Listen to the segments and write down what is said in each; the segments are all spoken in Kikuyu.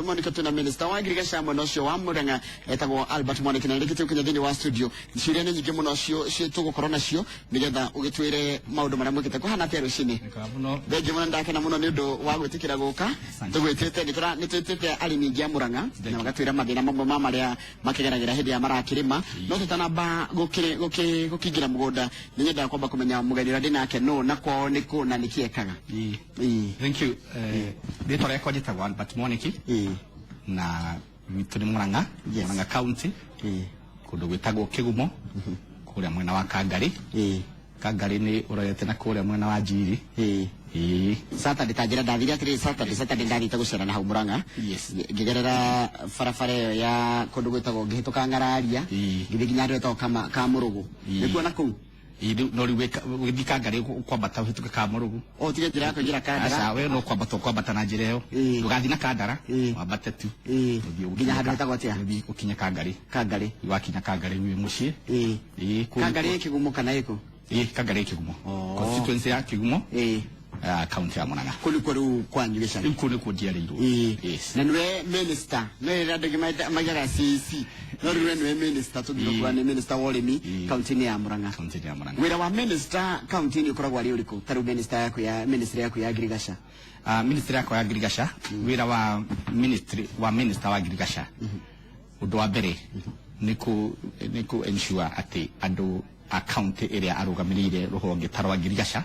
Monica tuna minister wa ngirigaca mwena ũcio wa Murang'a etagwo Albert Mwaniki, na rĩngĩ tũkinya thĩinĩ wa studio. Ciũria nĩ nyingĩ mũno cio tũgũkorwo nacio nĩgetha ũgĩtwĩre maũndũ marĩa mwĩkĩte. Kũhana atĩa rũcinĩ? Mũno. Thengiũ mũno, ndakena mũno nĩ ũndũ wa gwĩtĩkĩra gũka. Asante. Tũgwĩtĩte nĩ twĩtĩte arĩmi aingĩ a Murang'a na magatwĩra mathĩna mamwe ma marĩa makĩgeragĩra hĩndĩ ĩrĩa marakĩrĩma. No tũtanamba gũkĩingĩra mũgũnda, nĩ nyendaga kwamba kũmenya mũgeni ũrĩa ndĩ nake nũ, na kwao nĩ kũ, na nĩkĩ ekaga. Ĩĩ. Thank you. Rĩtwa rĩakwa njĩtagwo Albert Mwaniki na gwitũ nĩ Murang'a, Murang'a County, kũndũ gwĩtagwo Kĩgumo, kũrĩa mwena wa Kangari. Kangari nĩ ũrorete na kũrĩa mwena wa Njiri. Ĩĩ. Saturday, ta njĩra, ndathire atĩrĩ, Saturday ndathiĩte gũcera na hau Murang'a, ngĩgerera barabara ĩyo ya kũndũ gwĩtagwo, ngĩhĩtũka Ng'araria, ngĩthiĩ nginya handũ hetagwo Kamũrũgũ. Nĩkuo na kũu? Ĩĩ, rĩu no rĩu ũgĩthiĩ Kangari ũkwambata ũhĩtũke Kamũrũgũ. O tige njĩra ya kũingĩra Kandara? Aca, we no kwambata ũkwambata na njĩra ĩyo. Ndũgathiĩ na Kandara, wambate tu. Ũthiĩ ũkinye Nginya handũ hetagwo atĩa? Ũthiĩ ũkinye Kangari. Kangari. Wakinya Kangari wĩ mũciĩ. Ĩĩ, kũu Kangari ĩ Kĩgumo kana ĩkũ? Ĩĩ, Kangari ĩ Kĩgumo. Oh. Constituency ya Kĩgumo. County ya Murang'a. Kũu nĩkuo rĩu kwanyu gĩcagi? Rĩu kũu nĩkuo njiarĩirwo. Yes. Na nĩwe minister, no ĩrĩa andũ aingĩ maigaga CC, no rĩu we nĩwe minister, tũngiuga kuga nĩ minister wa ũrĩmi kaunti-inĩ ya Murang'a. County ya Murang'a. Wĩra wa minister kaunti-inĩ ũkoragwo arĩ ũrĩkũ, ta rĩu minister yaku ya ministry yaku ya ngirigaca? Ministry yakwa ya ngirigaca, wĩra wa ministry wa minister wa ngirigaca, ũndũ wa mbere nĩ kũ ensure atĩ andũ a county ĩrĩa arũgamĩrĩire rũhonge ta rwa ngirigaca,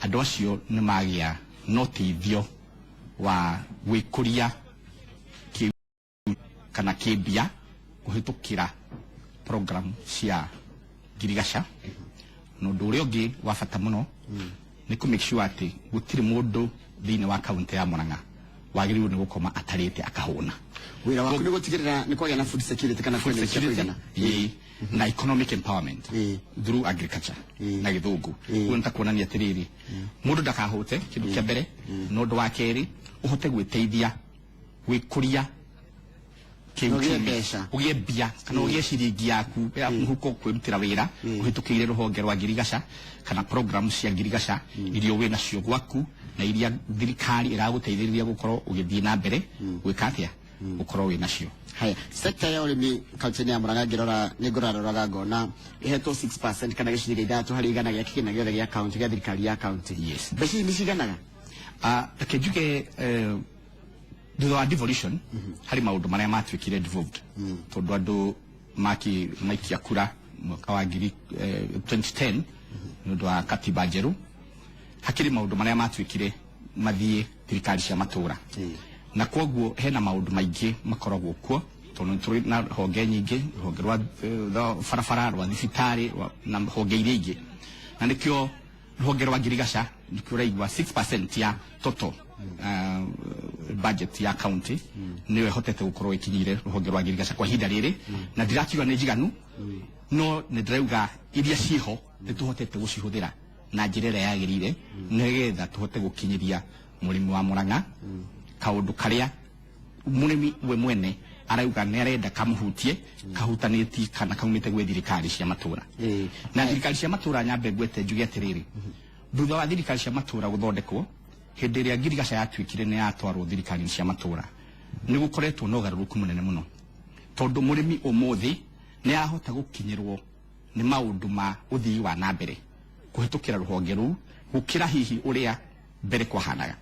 andũ acio nĩ magĩa na ũteithio wa gwĩkũria kĩ kana kĩmbia kũhĩtũkĩra program cia ngirigaca. Na ũndũ ũrĩa ũngĩ wa bata mũno nĩ kũ make sure atĩ gũtirĩ mũndũ thĩinĩ wa kaunti ya Murang'a wagĩrĩirwo nĩ gũkoma atarĩte akahũna. Wĩra waku nĩ gũtigĩrĩra nĩ kwagĩa na food security kana kwĩna irio cia kũigana? Ĩĩ, na economic empowerment through agriculture na gĩthũngũ. Ũguo nĩ ta kuonania atĩrĩrĩ, mũndũ ndakahũte kĩndũ kĩa mbere, na ũndũ wa kerĩ ũhote gwĩteithia gwĩkũria Na ũgĩe mbeca. Ũgĩe mbia kana ũgĩe ciringi yaku ya mũhuko kwĩrutĩra wĩra ũhĩtũkĩire rũhonge rwa ngirigaca kana program cia ngirigaca iria wĩ nacio gwaku na iria thirikari ĩragũteithĩrĩria gũkorwo ũgĩthiĩ na mbere gwĩka atĩa, gũkorwo wĩ nacio. Haya, sector ya ũrĩmi kaunti-inĩ ya Murang'a, ngĩrora nĩ ngũraroraga ngona ĩhetwo 6% kana gĩcunjĩ gĩa 6% gĩa kĩgĩna gĩothe gĩa kaunti, gĩa thirikari ya kaunti. Mbeca ici nĩ ciganaga? Reke njuge, thutha wa devolution harĩ maũndũ marĩa matuĩkire devolved, tondũ andũ maki maikia kura mwaka wa ngiri 2010 nĩ ũndũ wa katiba njerũ, hakĩrĩ maũndũ marĩa matuĩkire mathiĩ thirikari cia matũra, na kwoguo hena maũndũ maingĩ makoragwo kuo, tondũ nĩ tũrĩ na honge nyingĩ, rũhonge rwa barabara, rwa thibitarĩ, na honge iria ingĩ, na nĩkĩo rũhonge rwa ngirigaca nĩkĩo ũraigua 6% ya total budget ya county nĩyo ĩhotete gũkorwo ĩkinyĩire rũhonge rwa ngirigaca kwa ihinda rĩrĩ. Na ndirakiuga nĩ njiganu, no nĩ ndĩrauga iria ciĩho nĩ tũhotete gũcihũthĩra na njĩra ĩrĩa yagĩrĩire, nĩgetha tũhote gũkinyĩria mũrĩmi wa Murang'a kaũndũ karĩa mũrĩmi we mwene arauga nĩ arenda kamũhutie, kahutanĩtie kana kaumĩte gwĩ thirikari cia matũra. Na thirikari cia matũra, nyambe ngwete njuge atĩrĩrĩ, thutha wa thirikari cia matũra gũthondekwo, hĩndĩ ĩrĩa ngirigaca yatuĩkire nĩ yatwarwo thirikari cia matũra, nĩ gũkoretwo na ũgarũrũku mũnene mũno, tondũ mũrĩmi ũmũthĩ nĩ arahota gũkinyĩrwo nĩ maũndũ ma ũthii wa na mbere kũhĩtũkĩra rũhonge rũu gũkĩra hihi ũrĩa mbere kwahanaga.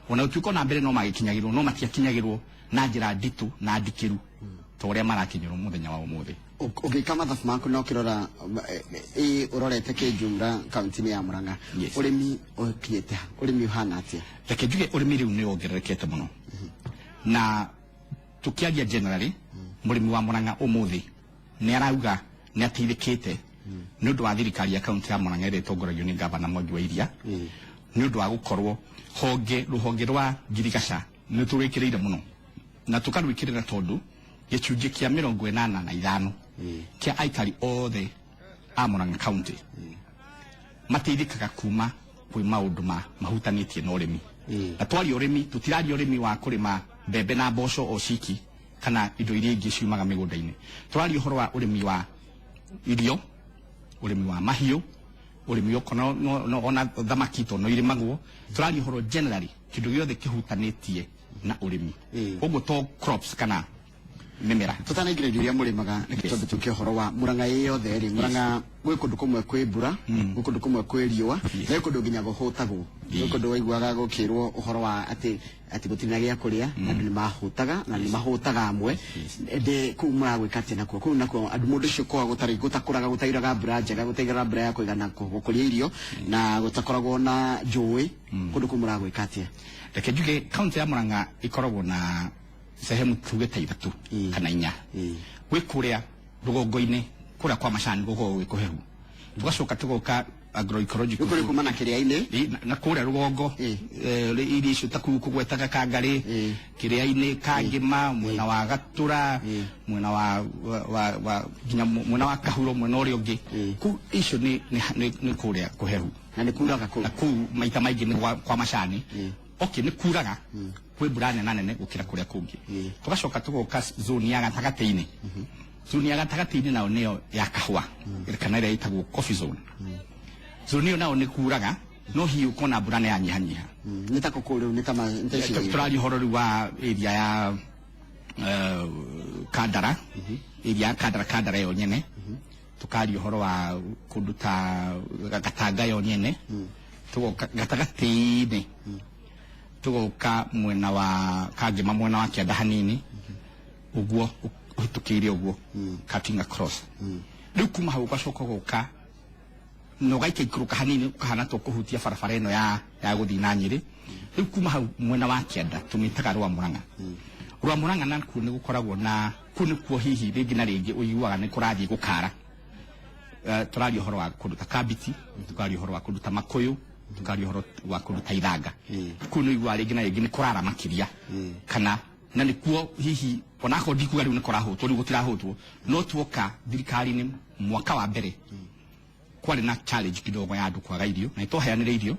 Ona gũtuĩka ona mbere no magĩkinyagĩrwo, no matiakinyagĩrwo na njĩra nditũ na ndikĩru ta ũrĩa marakinyĩrwo mũthenya wa ũmũthĩ. Ũgĩka mathabu maku na ũkĩrora ĩ ũrorete kĩnjumra kaunti-inĩ ya Murang'a, ũrĩmi ũkinyĩte ha? Ũrĩmi ũhana atĩa? Reke njuge ũrĩmi rĩu nĩ wongererekete mũno, na tũkĩaria generally, mũrĩmi wa Murang'a ũmũthĩ nĩ arauga nĩ ateithĩkĩte nĩ ũndũ wa thirikari ya kaunti ya Murang'a ĩrĩa ĩtongoragio nĩ gavana Mwangi wa Iria, nĩ ũndũ wa gũkorwo honge rũhonge rwa ngirigaca nĩ tũrwĩkĩrĩire mũno, na tũkarwĩkĩrĩra tondũ gĩcunjĩ kĩa 85 kĩa aikari othe a Murang'a County mateithĩkaga kuma kwĩ maũndũ ma mahutanĩtie na ũrĩmi. Na twaria ũrĩmi, tũtiraria ũrĩmi wa kũrĩma mbembe na mboco o ciki kana indo iria ingĩ ciumaga mĩgũnda-inĩ. Tũraria ũhoro wa ũrĩmi wa irio, ũrĩmi wa mahiũ, ũrĩmi okorwo no, ona thamaki to no irĩmagwo. Tũraria ũhoro generally kĩndũ gĩothe kĩhutanĩtie. na ũrĩmi. Koguo to crops kana mĩmera. Tutanaingĩra irio iria mũrĩmaga, reke twambe tũke ũhoro wa Murang'a ĩ yothe rĩ. Murang'a gwĩ kũndũ kũmwe kwĩ mbura, gwĩ kũndũ kũmwe kwĩ riũa, na gwĩ kũndũ nginya gũhũtagwo. Gwĩ kũndũ waiguaga gũkĩrwo ũhoro wa atĩ gũtirĩ na gĩa kũrĩa, na andũ nĩ mahũtaga na nĩ mahũtaga amwe. Ĩndĩ kũu mũragwĩka atĩa nakuo? Kũu nakuo andũ mũndũ ũcio kwaga gũtarĩ gũtakũraga, gũtairaga mbura njega, gũtairaga mbura ya kũigana gũkũria irio, na gũtakoragwo na njũĩ, kũndũ kũu mũragwĩka atĩa? Reke njuge kaunti ya Murang'a ikoragwo na sehemu tuge ta ithatũ kana inya. Gwĩ kũrĩa rũgongo-inĩ, kũrĩa kwa macani gũkoragwo gwĩ kũhehu, tũgacoka tũgoka agroecological Nĩ kũrĩ kuma na kĩrĩa-inĩ. Na kũrĩa rũgongo, irio icio ta kũu kũgwetaga Kangarĩ, kĩrĩa-inĩ Kangĩma, mwena wa Gatũra, mwena wa nginya mwena wa Kahuro, mwena ũrĩa ũngĩ. Kũu icio nĩ kũrĩa kũhehu. Na nĩ kuraga kũu. Na kũu maita maingĩ nĩ kwa macani. Okay, nĩ kuraga, kwĩ mbura nene nene gũkĩra kũrĩa kũngĩ. Tũgacoka tũgoka zone ya gatagatĩ-inĩ. Zone ya gatagatĩ-inĩ nayo nĩyo ya kahũa, kana ĩrĩa ĩtagwo coffee zone. Zone ĩyo nayo nĩ kuraga, no hihi ũkona mbura nĩ yanyihanyiha. Nĩ ta kũkũ rĩu, nĩ ta nĩ ta icio. Tũraria ũhoro rĩu wa area ya Kandara, area ya Kandara, Kandara yo nyene. Tukaria ũhoro wa kũndũ ta Gatanga yo nyene. Tũgoka gatagatĩ-inĩ, tũgoka mwena wa Kangĩma, mwena wa kĩanda hanini ũguo, ũhĩtũkĩire ũguo, cutting across. Rĩu kuma hau ũgacoka ũgoka na ũgaikaikũrũka hanini, ũkahana ta ũkũhutia barabara ĩno ya gũthiĩ na Nyĩrĩ. Rĩu kuma hau mwena wa kĩanda tũmĩtaga Rwa Murang'a. Rwa Murang'a nakuo nĩ gũkoragwo na kũu nĩkuo hihi rĩngĩ na rĩngĩ ũiguaga nĩ kũrathiĩ gũkara. Tũraria ũhoro wa kũndũ ta Kambiti, tũkaria ũhoro wa kũndũ ta Makũyũ, tũkaria ũhoro wa kũndũ ta Ithanga. Kũu nĩ ũiguaga rĩngĩ na rĩngĩ nĩ kũrara makĩria, kana na nĩkuo hihi onakorwo ndikuga rĩu nĩ kũrahũtwo, rĩu gũtirahũtwo, no tuoka thirikari-inĩ mwaka wa mbere kwarĩ na challenge kidogo ya andũ kwaga irio, na nĩtwaheanire irio,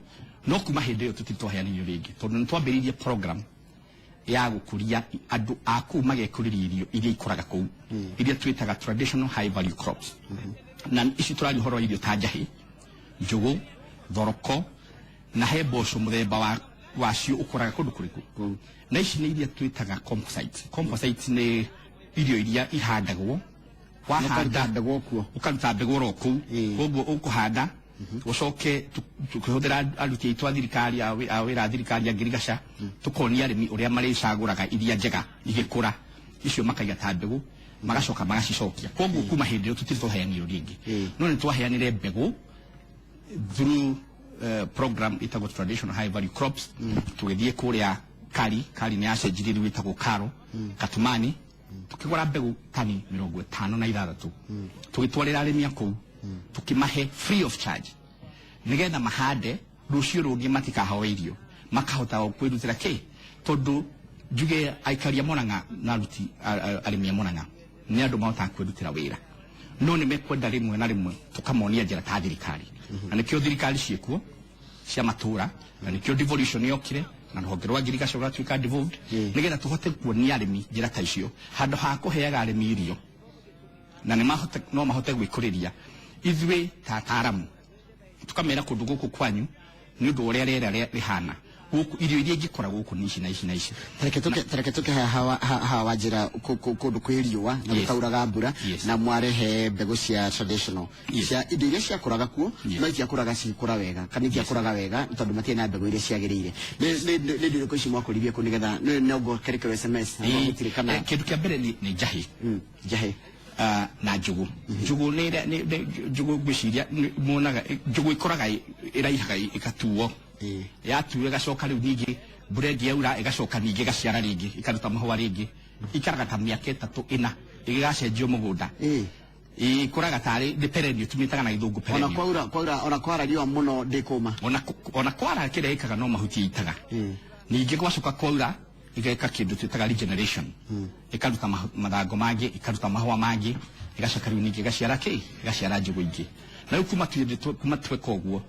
no kuma hĩndĩ ĩyo tũtirĩ twaheana irio rĩngĩ, tondũ nĩtwambĩrĩirie program ya gũkũria andũ a kũu magekũrĩria irio iria ikũraga kũu, iria twĩtaga traditional high value crops. Na ici tũraria ũhoro wa irio ta njahĩ, njũgũ, thoroko, na he mboco mũthemba wacio ũkũraga kũndũ kũrĩkũ. Na ici nĩ iria twĩtaga composite. Composite nĩ irio iria ihandagwo, wahanda Ũkaruta mbegũ kuo. Ũkaruta mbegũ oro kũu. Koguo ũkũhanda, ũcoke tũkĩhũthĩra aruti aitũ a thirikari, a wĩra a thirikari a ngirigaca, tũkonia arĩmi ũrĩa marĩcagũraga iria njega igĩkũra, icio makaiga ta mbegũ, magacoka magacicokia. Koguo kuma hĩndĩ ĩyo tũtirĩ twaheana irio rĩngĩ, no nĩ twaheanire mbegũ through program ĩtagwo traditional high value crops. Tũgĩthiĩ kũrĩa Kari, Kari nĩ yacenjirie rĩu ĩtagwo Karo, Katumani, tukĩgũra mbegũ tani 56, tũgĩtwarĩra arĩmi a kũu, tũkĩmahe free of charge nĩgetha mahande rũciũ rũngĩ matikahoe irio, makahota kwĩrutĩra kĩ, tondũ njuge aikari a Murang'a na aruti arĩmi a Murang'a nĩ andũ mahotaga kwĩrutĩra wĩra, no nĩ mekwenda rĩmwe na rĩmwe tũkamonia njĩra ta thirikari, na nĩkĩo thirikari ciĩkuo cia matũra, na nĩkĩo devolution yokire na rũhonge rwa ngirigaca rũratuĩka devolved, nĩgetha tũhote kuonia arĩmi njĩra ta icio handũ ha kũheaga arĩmi irio na nĩ mahote, no mahote gwĩkũrĩria. Ithuĩ ta ataaramu tukamera kũndũ gũkũ kwanyu nĩ ũndũ wa ũrĩa rĩera rĩhana gũkũ, irio iria ingĩkũra gũkũ nĩ ici na ici na ici. Tareke tũke haha wa njĩra kũndũ kwĩ riũa na gũtauraga mbura, na mwarehe mbegũ cia traditional, cia indo iria ciakũraga kuo, no itiakũraga cikũra wega kana itiakũraga wega tondũ matiarĩ na mbegũ iria ciagĩrĩire. Nĩ indo irĩkũ ici mwakũririe kũu nĩgetha no ngokerekerwo SMS na gũtirĩ kana? Kĩndũ kĩa mbere nĩ njahĩ. Njahĩ. Na njũgũ. Njũgũ nĩ ĩrĩa, nĩ njũgũ ngwĩciria muonaga njũgũ ĩkũraga ĩraihaga ĩgatuo. Yatuo ĩgacoka rĩu ningĩ mbura ĩngĩ yaura ĩgacoka ningĩ ĩgaciara rĩngĩ, ĩkaruta mahũa rĩngĩ. Ikaraga ta mĩaka 3 4 ĩgĩgacenjio mũgũnda. Ĩkũraga tarĩ nĩ perennial, tũmĩtaga na gĩthũngũ Ona perennial. kwaura, ona kwara riũa mũno ndĩkũma. Ona kwara kĩrĩa ĩkaga no mahuti ĩitaga. Ningĩ gwacoka kwaura ĩgeka kĩndũ twĩtaga regeneration. Ĩkaruta mathango mangĩ, ĩkaruta mahũa mangĩ, ĩgacoka rĩu ningĩ ĩgaciara kĩ? Ĩgaciara njũgũ ingĩ. Na rĩu kuma tweka ũguo,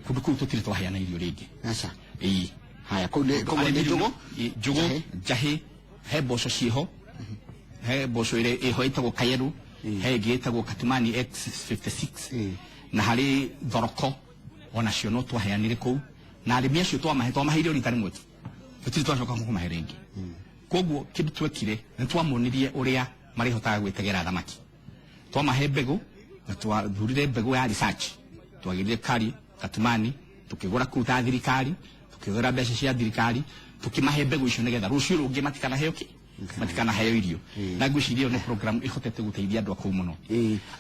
kũndũ kũu tũtirĩ twaheana irio rĩngĩ. Aca. Ĩĩ. Haya, kũu nĩ, koguo nĩ Arĩmi rĩu njũgũ? Njũgũ, Njahĩ. njahĩ, he mboco ciĩho, he mboco ĩrĩa ĩho ĩtagwo Kayeru, he ĩngĩ ĩtagwo Katumani X56, na harĩ thoroko onacio no twaheanire kũu, na arĩmi acio twamaheire rita rĩmwe tu. Tũtirĩ twacoka kũmahe rĩngĩ. Koguo kĩndũ twekire nĩ twamonirie ũrĩa marĩhotaga gwĩtegera thamaki. Twamahe mbegũ na twathurire mbegũ ya research, twagĩrire kari Katumani, tukĩgũra kũu ta thirikari, tukĩgũra mbeca cia thirikari, tukimahe mbegũ icio nĩgetha rũciũ rũngĩ matikanaheo ki matikanaheo irio. Na ngwĩciria ĩyo nĩ program ĩhotete gũteithia andũ a kũu mũno.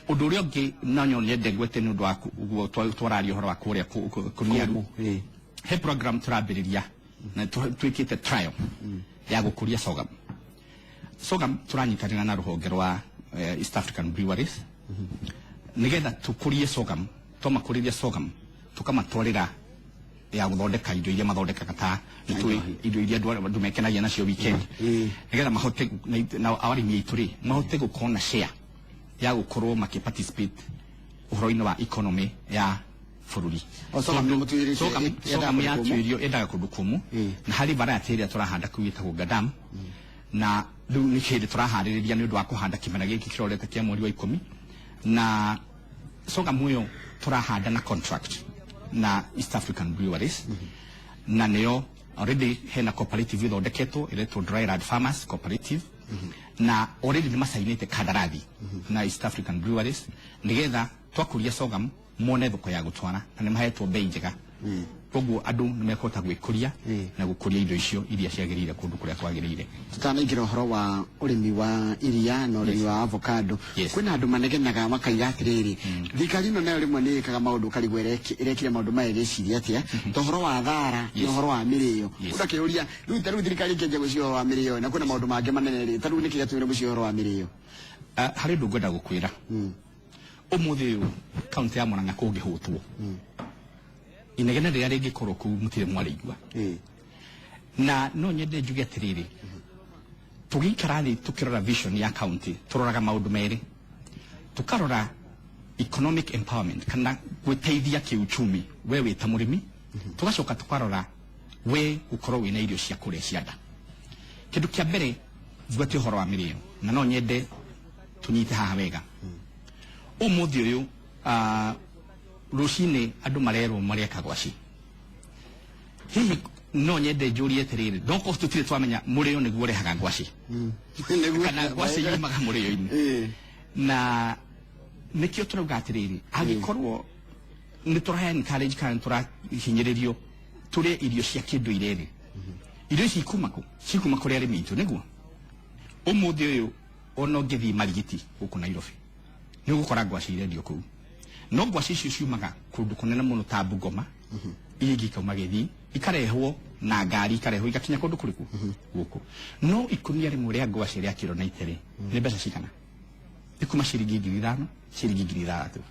Ũndũ ũrĩa ũngĩ no nyende ngwete nĩ ũndũ wa ũguo twararia ũhoro wa kũrĩa kũniaru, he program tũrambĩrĩria na twĩkĩte trial ya gũkũria sorghum. Sorghum tũranyitanĩra na rũhonge rwa East African Breweries nigetha tũkũrie sorghum. Twamakũrĩria sorghum, tũkamatwarĩra ya gũthondeka indo iria mathondekaga ta nĩtũĩ indo iria andũ mekenagia nacio weekend, nigetha mahote na arĩmi aitũ rĩ mahote gũkorwo na share ya gũkorwo makĩ participate ũhoro-inĩ wa economy ya bũrũri. O sorghum nĩ mũtuĩrĩte Sorghum yendaga kũndũ kũmũ? Yatuĩrio yendaga kũndũ kũmũ. Na harĩ variety ĩrĩa tũrahanda kũu ĩtagwo Gadam, na rĩu nĩ hĩndĩ tũraharĩrĩria nĩ ũndũ wa kũhanda kĩmera gĩkĩ kĩrorete kĩa mweri wa 10. Na sorghum ũyũ tũrahanda na contract na East African Breweries, na nĩyo already hena cooperative ĩthondeketwo ĩretwo Dryland Farmers Cooperative, na already nĩ macainĩte kandarathi na East African Breweries nĩgetha twakũria sorghum mone thoko ya gũtwara, na nĩ mahetwo bei njega. Koguo andũ nĩ mekũhota gwĩkũria na gũkũria indo icio iria ciagĩrĩire kũndũ kũrĩa kwagĩrĩire. Tutanaingĩra ũhoro wa ũrĩmi wa iria na ũrĩmi wa avocado, kwĩna andũ manegenaga makaiga atĩrĩrĩ, thirikari ĩno nayo rĩmwe nĩ ĩkaga maũndũ ũkarigwo ĩrekire maũndũ maya ĩreciria atĩa, ta ũhoro wa thara na ũhoro wa mĩrĩo. Mũndũ akĩũria rĩu ta rĩu thirikari ĩkĩanjia gwĩciria ũhoro wa mĩrĩo na kwĩna maũndũ mangĩ manene rĩ, ta rĩu nĩkĩ gĩatũmire gwĩciria ũhoro wa mĩrĩo? Harĩ ũndũ ngwenda gũkwĩra. Ũmũthĩ ũyũ kaunti ya Murang'a kũngĩhũtwo, inegene rĩrĩa rĩngĩkorwo kũu mũtirĩ mwarĩigua. Na no nyende njuge atĩrĩrĩ, tũgĩikara thĩ tũkĩrora vision ya county, tũroraga maũndũ merĩ. Tũkarora economic empowerment kana gwĩteithia kĩuchumi we wĩ ta mũrĩmi, tũgacoka tũkarora we gũkorwo wĩna irio cia kũrĩa cia nda. Kĩndũ kĩa mbere ngwete ũhoro wa mĩrĩo, na no nyende tũnyite haha wega. Ũmũthĩ ũyũ rũcinĩ andũ marerwo mareka gwaci. Hihi no nyende njũrie atĩrĩrĩ, no korwo tũtirĩ twamenya mũrĩo nĩguo ũrehaga ngwaci kana ngwaci yumaga mũrĩo-inĩ? Na nĩkĩo tũrauga atĩrĩrĩ, angĩkorwo nĩ tũra encourage kana nĩ tũrahinyĩrĩrio tũrĩe irio cia kĩndũire rĩ, irio ici ikuma kũ? Cikuma kũrĩ arĩmi aitũ. Nĩguo ũmũthĩ ũyũ ona ũngĩthiĩ Marigiti gũkũ Nairobi nĩ ũgũkora ngwaci irendio kũu, no ngwaci icio ciumaga kũndũ kũnene mũno ta Bungoma, iria ingĩ ikauma Gĩthii, ikarehwo na ngari, ikarehwo igakinya kũndũ kũrĩkũ gũkũ. No ikũnia rĩmwe rĩa ngwaci rĩa kiro 90 rĩ, nĩ mbeca cigana? Nĩ kuma ciringi 5,000, ciringi 6,000.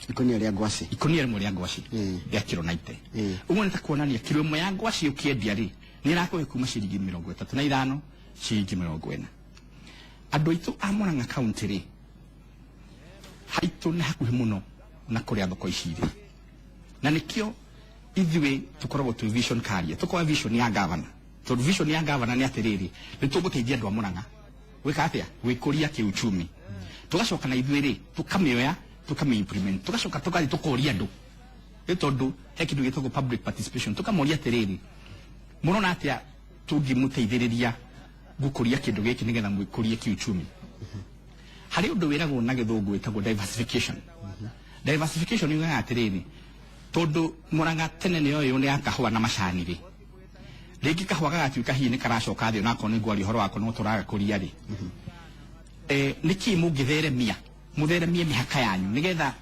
Ikũnia rĩa ngwaci? Ikũnia rĩmwe rĩa ngwaci rĩa kiro 90. Ũguo nĩ ta kuonania kiro ĩmwe ya ngwaci ũkĩendia rĩ, nĩ ĩrakũhe kuma ciringi 35, ciringi 40. Andũ aitũ a Murang'a county rĩ, haitũ nĩ hakuhĩ mũno na kũrĩa thoko ici irĩ, na nĩkĩo ithuĩ tũkoragwo twĩ vision carrier, tũkoragwo vision ya governor, tondũ vision ya governor nĩ atĩrĩrĩ, nĩ tũgũteithia andũ a Murang'a gwĩka atĩa? Gwĩkũria kĩuchumi. Tũgacoka na ithuĩ rĩ, tũkamĩoya, tũkamĩ implement, tũgacoka tũgathiĩ tũkoria andũ, nĩ tondũ he kĩndũ gĩtagwo public participation. Tũkamoria atĩrĩrĩ, mũrona atĩa tũngĩmũteithĩrĩria gũkũria kĩndũ gĩkĩ nĩgetha mwĩkũrie kiuchumi? Harĩ ũndũ wĩragwo na gĩthũngũ wĩtagwo diversification. Diversification yugaga atĩrĩrĩ, tondũ Murang'a tene nĩyo ĩyo nĩ ya kahũa na macani rĩ, rĩngĩ kahũa gagatuĩka hihi nĩ karacoka thĩ, onakorwo nĩ ngwaria ũhoro wako no tũragakũria rĩ, nĩkĩ mũngĩtheremia, mũtheremie mĩhaka yanyu nĩgetha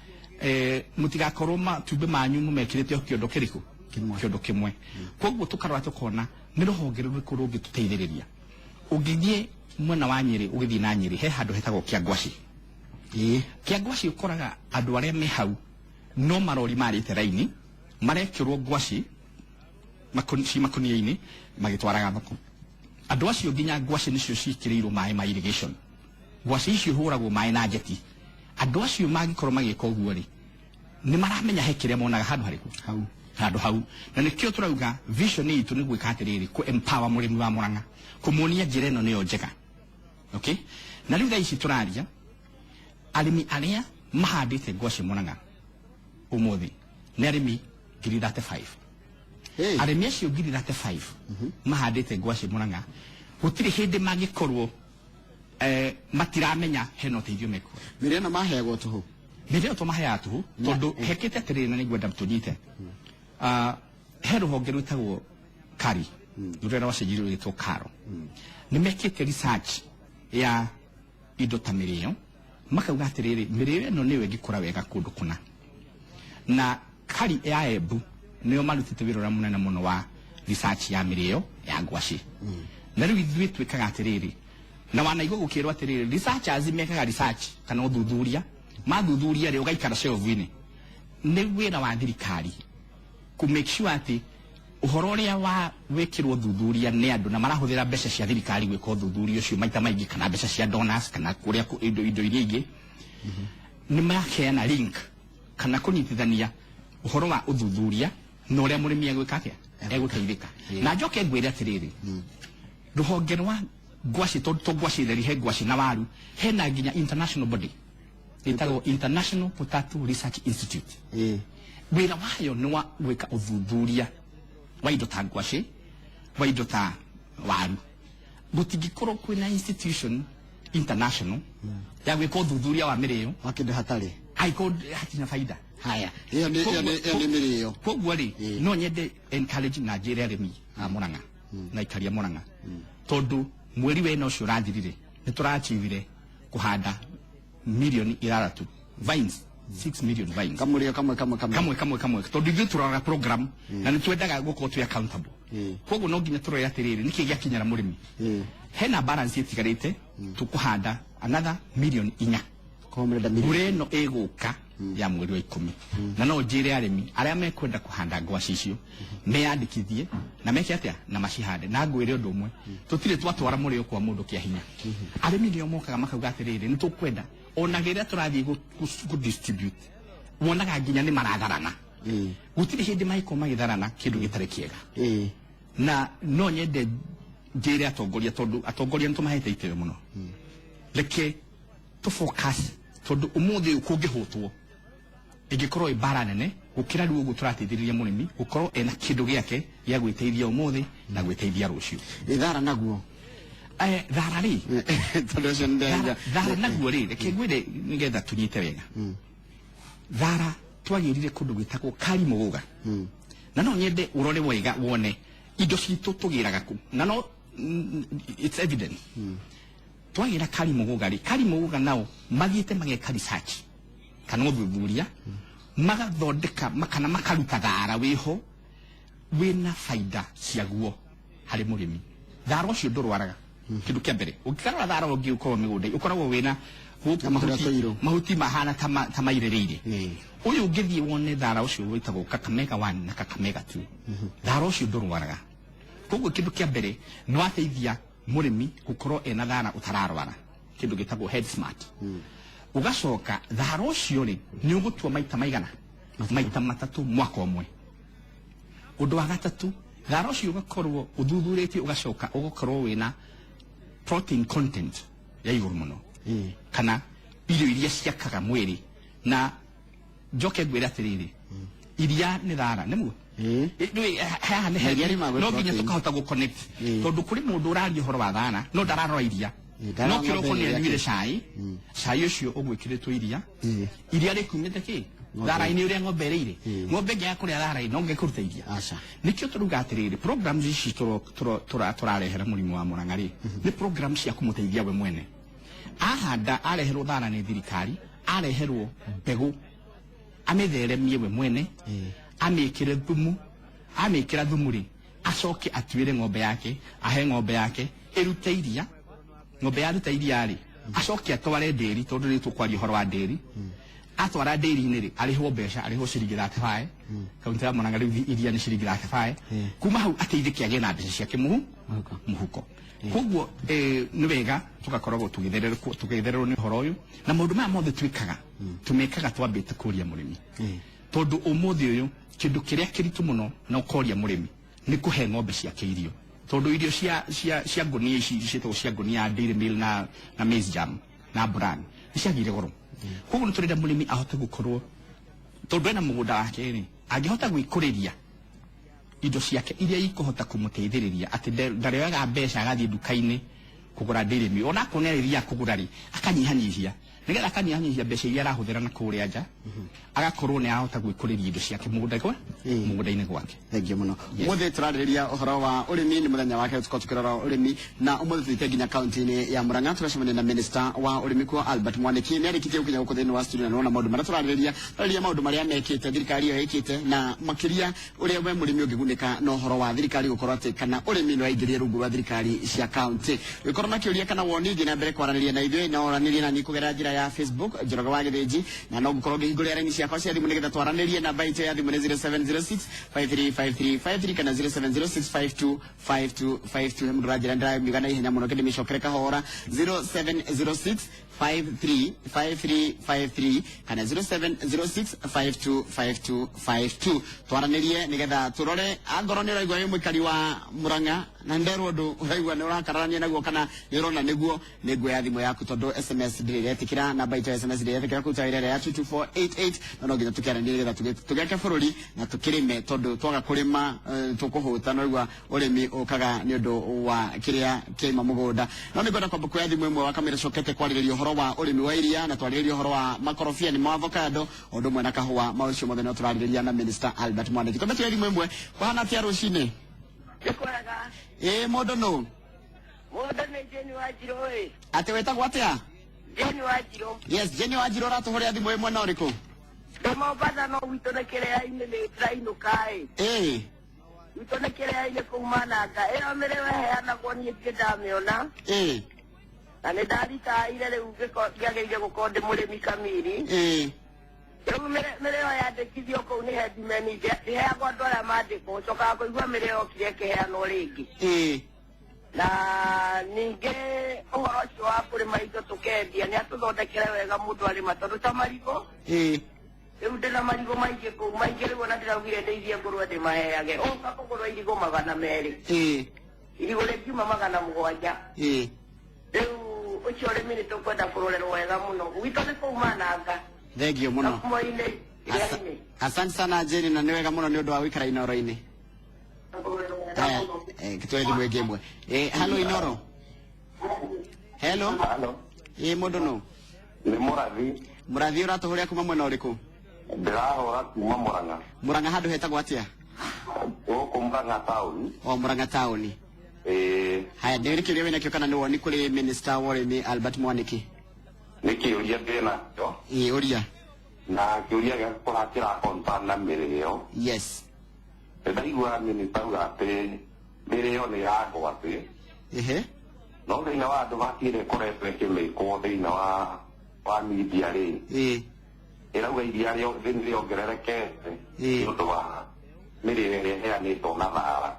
mũtigakorwo matumbĩ manyu mũmekĩrĩte o kĩondo kĩrĩkũ? Kĩondo kĩmwe. Koguo tũkarora tũkona nĩ rũhonge rũrĩkũ rũngĩtũteithĩrĩria. Ũngĩthiĩ mwena wa Nyĩrĩ, ũgĩthiĩ na Nyĩrĩ he handũ hetagwo Kĩangwaci. Kĩangwaci ũkoraga andũ arĩa me hau no marori marĩte raini marekĩrwo ngwaci ci makũnia-inĩ magĩtwaraga thoko. Andũ acio nginya ngwaci nĩcio ciĩkĩrĩirwo maĩ ma irrigation, ngwaci icio ihũragwo maĩ na njeti. Andũ acio mangĩkorwo magĩka ũguo rĩ, nĩ maramenya he kĩrĩa monaga handũ harĩkũ? Hau. Handũ hau. Na nĩkĩo tũrauga vision itũ nĩ gwĩka atĩrĩrĩ, kũ empower mũrĩmi wa Murang'a, kũmuonia njĩra ĩno nĩyo njega. Okay, na rĩu thaa ici tũraria, arĩmi arĩa mahandĩte ngwaci Murang'a ũmũthĩ nĩ arĩmi 35,000. Arĩmi acio 35,000 mahandĩte ngwacĩ Murang'a, gũtirĩ hĩndĩ mangĩkorwo matiramenya hena ũteithio mekuoya. Mĩrĩo ĩno maheagwo tũhũ? Mĩrĩo tũmaheaga tũhũ tondũ hekĩte atĩrĩrĩ, na nĩngwenda tũnyite. He rũhonge rwĩtagwo KARI, rũrĩa rwacenjirio rwĩtwo KALRO. Nĩ mekĩte research ya indo ta mĩrĩo, makauga atĩrĩrĩ, mĩrĩo ĩno nĩyo ĩngĩkũra wega kũndũ kũna. Na KARI ya Embu nĩo marutĩte wĩra ũrĩa mũnene mũno wa research ya mĩrĩo ya ngwacĩ. Na rĩu ithuĩ twĩkaga atĩrĩrĩ, na wanaigua gũkĩrwo atĩrĩrĩ, researchers mekaga research kana ũthuthuria, mathuthuria rĩ ũgaikara shelf-inĩ. Nĩ wĩra wa thirikari ku make sure atĩ ũhoro ũrĩa wa wĩkĩrwo ũthuthuria nĩ andũ na marahũthĩra mbeca cia thirikari gwĩka ũthuthuria ũcio maita maingĩ, kana mbeca cia donors, kana kũrĩa indo iria ingĩ, nĩ maheana link kana kũnyitithania ũhoro wa ũthuthuria na ũrĩa mũrĩmi egwĩka atĩa, egũteithĩka. Na njoke ngwĩre atĩrĩrĩ, rũhonge rwa ngwacĩ, tondũ to ngwacĩ theri, he ngwacĩ na waru, hena nginya international body ĩtagwo International Potato Research Institute. Wĩra wayo nĩ wa gwĩka ũthuthuria wa indo ta ngwacĩ, wa indo ta waru. Gũtingĩkorwo kwĩna institution international ya gwĩka ũthuthuria wa mĩrĩo wa kĩndũ hatarĩ, angĩkorwo hatirĩ na baida. Haya, ĩyo nĩ ĩyo nĩ ĩyo nĩ mĩrĩo. Koguo rĩ, no nyende encourage na njĩre arĩmi a Murang'a na aikari a Murang'a, tondũ mweri wena ũcio ũrathirire nĩ tũrachievire kũhanda 6 mirioni vines, 6 million vines. Kamũrĩo kamwe kamwe kamwe. Kamwe kamwe kamwe, tondũ ithuĩ tũroraga program na nĩ twendaga gũkorwo twĩ accountable. Koguo no nginya tũrore atĩrĩrĩ, nĩkĩ gĩakinyĩra mũrĩmi. Hena balance ĩtigarĩte, tũkũhanda another 4 mirioni. Koguo mũrenda mĩrĩo. Mbura ĩno ĩgũka ya mweri wa 10, na no njĩre arĩmi arĩa mekwenda kũhanda ngwaci icio meyandĩkithie na meke atĩa na macihande. Na ngwĩre ũndũ ũmwe, tũtirĩ twatwara mũrĩo kwa mũndũ kĩa hinya. Arĩmi nĩo mokaga makauga atĩrĩrĩ, nĩ tũkwenda. Ona rĩrĩa tũrathiĩ gũ distribute, wonaga nginya nĩ maratharana. Gũtirĩ hĩndĩ mangĩkorwo magĩtharana kĩndũ gĩtarĩ kĩega. Na no nyende njĩre atongoria, tondũ atongoria nĩ tũmahete itĩo mũno, reke tũ focus, tondũ ũmũthĩ ũyũ kũngĩhũtwo ĩngĩkorwo ĩ mbara nene gũkĩra rĩu ũguo tũrateithĩrĩria mũrĩmi gũkorwo ena kĩndũ gĩake gĩa gwĩteithia ũmũthĩ na gwĩteithia rũciũ. Thara naguo? Thara rĩ, Tondũ ũcio nĩ thara naguo rĩ, reke ngwĩre nĩgetha tũnyite wega. Thara twagĩrire kũndũ gwĩtagwo KARI Mũgũga, na no nyende ũrore wega wone indo citũ tũgĩraga kũ, na no it's evident twagĩra KARI Mũgũga rĩ, KARI Mũgũga nao mathiĩte mageka research kana ũthuthuria, magathondeka kana makaruta thara wĩho wĩna baida ciaguo harĩ mũrĩmi. Thara ũcio ndũrwaraga. Kĩndũ kĩa mbere, ũngĩkarora thara ũngĩ ũkorwo mĩgũnda ũkoragwo wĩna gũkũ Na mahuti tũirũ. Mahuti mahana ta ta mairĩrĩire. Ũyũ ũngĩthiĩ wone thara ũcio wĩtagwo Kakamega 1 na Kakamega 2, thara ũcio ndũrwaraga. Koguo kĩndũ kĩa mbere nĩ wateithia mũrĩmi gũkorwo ena thara ũtararwara, kĩndũ gĩtagwo head smart. Ũgacoka thara ũcio rĩ, nĩ ũgũtua maita maigana? Maita matatũ mwaka ũmwe. Ũndũ wa gatatũ, thara ũcio ũgakorwo ũthuthurĩtio, ũgacoka ũgakorwo wĩna protein content ya igũrũ mũno, kana irio iria ciakaga mwĩrĩ. Na njoke ngwĩre atĩrĩrĩ, iria nĩ thara nĩguo. Haha nĩ Na iria riumagwo no nginya protein. Tũkahota gũ connect, tondũ kũrĩ mũndũ ũraria ũhoro wa thara no ndararora iria. Ndararora No kĩroko ng'ombe nĩ ĩrĩa anyuire kĩ. cai, cai ũcio ũgwĩkĩrĩtwo iria, iria rĩkumĩte kĩ? Ng'ombe. Thara-inĩ ũrĩa ng'ombe ĩrĩire. Ng'ombe ĩngĩaga kũrĩa thara-inĩ no ngĩkũruta iria. Aca. Nĩkĩo tũruga atĩrĩrĩ, programs ici tũrarehera mũrĩmi wa Murang'a rĩ, nĩ program cia kũmũteithia we mwene. Ahanda, areherwo thara nĩ thirikari, areherwo mbegũ, amĩtheremie we mwene, amĩkĩre thumu. Amĩkĩra thumu rĩ, acoke atuĩre ng'ombe yake, ahe ng'ombe yake ĩrute iria. Ng'ombe yaruta iria rĩ, acoke atware ndĩri, tondũ rĩ tũkwaria ũhoro wa ndĩri. Atwara ndĩri-inĩ rĩ, arĩhwo mbeca, arĩhwo ciringi 35. Kaunti ya Murang'a rĩu iria nĩ ciringi 35. Kuma hau ateithĩke, agĩe na mbeca ciake Mũhuko. Mũhuko. Koguo nĩ wega tũgakoragwo tũgĩthererwo nĩ ũhoro ũyũ, na maũndũ maya mothe twĩkaga, tũmekaga twambĩte kũria mũrĩmi, tondũ ũmũthĩ ũyũ kĩndũ kĩrĩa kĩritũ mũno na ũkoria mũrĩmi nĩ kũhe ng'ombe ciake irio, tondũ irio cia ngũnia ici ciĩtagwo cia ngũnia, dairy meal na maize jam na bran, nĩ ciagĩire goro. Koguo nĩ tũrenda mũrĩmi ahote gũkorwo, tondũ ena mũgũnda wake rĩ, angĩhota gwĩkũrĩria. Indo ciake iria ikũhota kũmũteithĩrĩria atĩ ndarĩoyaga mbeca agathiĩ nduka-inĩ kũgũra dairy meal, ona akorwo nĩ arĩthiaga kũgũra rĩ, akanyihanyihia nĩgetha akanyihanyihia mbeca iria arahũthĩra na kũrĩa nja, agakorwo nĩ arahota gwĩkũrĩria indo ciake mũgũnda kwa mũgũnda-inĩ gwake. Thengiũ mũno. Ũmũthĩ tũrarĩrĩria ũhoro wa ũrĩmi, nĩ mũthenya wake tũkorwo tũkĩrora ũrĩmi, na ũmũthĩ tũthiĩte nginya kaunti-inĩ ya Murang'a tũgacemania na minister wa ũrĩmi kuo Albert Mwaniki. Nĩ arĩkĩtie gũkinya gũkũ thĩinĩ wa studio na nĩwona maũndũ marĩa tũrarĩrĩria, tũrarĩrĩria maũndũ marĩa mekĩte thirikari ĩyo ĩkĩte, na makĩria ũrĩa we mũrĩmi ũngĩgunĩka na ũhoro wa thirikari gũkorwo atĩ kana ũrĩmi nĩ waingĩrire rungu rwa thirikari cia kaunti. Ũngĩkorwo na kĩũria kana woni, thiĩ na mbere kwaranĩria na ithuĩ, no ũranĩrie na niĩ kũgerera njĩra ya Facebook Njoroge wa Gĩthĩnji, na no ngũkorwo ngĩhingũrĩra raini ciakwa cia thimũ nĩgetha twaranĩrie. Namba itũ ya thimũ nĩ 0706 535353 kana 0706 525252. He mũndũ ũranjĩra ndĩramiuga na ihenya mũno, kĩndĩ mĩcokere kahora. 0706 535353 kana 0706 525252, twaranĩrie nĩgetha tũrore angorwo nĩ ũraigua wĩ mũikari wa Murang'a na nderwo ũndũ ũraigua nĩ ũrakararania naguo kana nĩ ũrona nĩguo, nĩ nguoya thimũ yaku tondũ SMS ndĩrĩ ĩretĩkĩra, namba itũ ya SMS ndĩrĩ ĩretĩkĩra kũruta wĩra ĩrĩa ya 22488, no no nginya tũkĩaranĩrie nĩgetha tũgĩake bũrũri na tũkĩrĩme, tondũ twaga kũrĩma tũkũhũta. No igua ũrĩmi ũkaga nĩ ũndũ wa kĩrĩa kĩaima mũgũnda. No nĩ ngwenda kwamba kuoya thimũ ĩmwe wa kamĩra cokete kwarĩrĩria ũhoro wa ũrĩmi wa iria na twarĩrĩria ũhoro wa makorobia nĩ ma avocado o ũndũ ũmwe na kahũa. Maũcio mothe no tũrarĩrĩria na Minister Albert Mwaniki. Twambe tuoye thimũ ĩmwe. Kũhana atĩa rũcinĩ? Nĩ kwega. Ĩ mũndũ nũ? Mũndũ nĩ Jeni wa Njirũ ĩ. Atĩ wĩtagwo atĩa? Jeni wa Njirũ. Yes, Jeni wa Njirũ, ũratũhũrĩra thimũ ĩ mwena ũrĩkũ? Ndĩ Mombatha, no gwitũ nĩ kĩrĩa-inĩ, nĩ ndĩrainũka ĩ. Gwitũ nĩ kĩrĩa-inĩ kũu Mananga. Ĩyo mĩrĩo ĩheanagwo niĩ ndirĩ ndamĩona. Na nĩ ndaritaire rĩu ngĩagĩrĩire gũkorwo ndĩ mũrĩmi kamiri. Rĩu mĩrĩo yandĩkithio kũu nĩ headman, ndĩheagwo andũ arĩa mandĩkwo, ũcokaga kũigua mĩrĩo yokire ĩkĩheanwo rĩngĩ. Na ningĩ ũhoro ũcio wa kũrĩma indo tũkendia, nĩ atũthondekere wega mũndũ arĩma, tondũ ta marigũ, rĩu ndĩna marigũ maingĩ kũu, maingĩ rĩu ona ndĩraugire ndĩithie ngũrwe ndĩmaheage. Ũka kũgũrwo irigũ 200, irigũ rĩngiuma 700. Rĩu ũcio ũrĩmi nĩ tũkwenda kũrorerwo wega mũno. Gwitũ nĩ kũu Mananga. Thengio mũno. Kakumo-inĩ, kĩrĩa-inĩ. Asante sana Jeni, na nĩ wega mũno nĩ ũndũ wa gũikara Inoro-inĩ. Haya, tuoe thimũ ĩngĩ ĩmwe. Hello Inoro. Hello. Halo. Ĩ mũndũ nũ? Nĩ Mũrathi. Mũrathi, ũratũhũrĩra kuma mwena ũrĩkũ? Ndĩrahũra kuma Murang'a. Murang'a handũ hetagwo atĩa? Gũkũ Murang'a taũni. O Murang'a taũni. Ĩĩ. Haya, nĩ kĩũria wĩnakĩo kana nĩ woni kũrĩ Minister wa ũrĩmi Albert Mwaniki? Nĩ kĩũria ndĩnakĩo. Ĩ ũria. Na kĩũria gĩakwa kĩrakonta na mĩrĩo. Ndaigua minista auga atĩ mĩrĩo nĩ ya ngwacĩ. No thĩinĩ wa andũ ĩrĩa ĩkoretwo ĩkĩmĩkwo thĩinĩ wa media rĩ, ĩrauga iria nĩ rĩongererekete nĩ ũndũ wa mĩrĩo ĩrĩa ĩheanĩtwo na thara.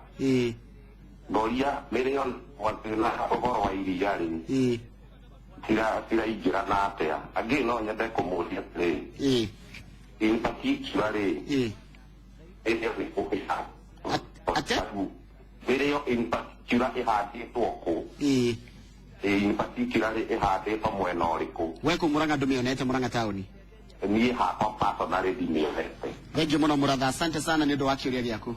Ngoria mĩrĩo ngwacĩ na ũhoro wa iria rĩ, tiraingĩrana atĩa? Angĩ no nyende kũmũria atĩrĩ, in particular rĩ, ĩrĩo nĩ kũ Atĩa? Mĩrĩo in particular ĩhandĩtwo kũ? In particular rĩ, ĩhandĩtwo mwena ũrĩkũ? We kũ Murang'a ndũmĩonete Murang'a taũni? Niĩ hakwa personally ndimĩonete. Thengiũ mũno Mũratha, asante sana nĩ ũndũ wa kĩũria gĩaku.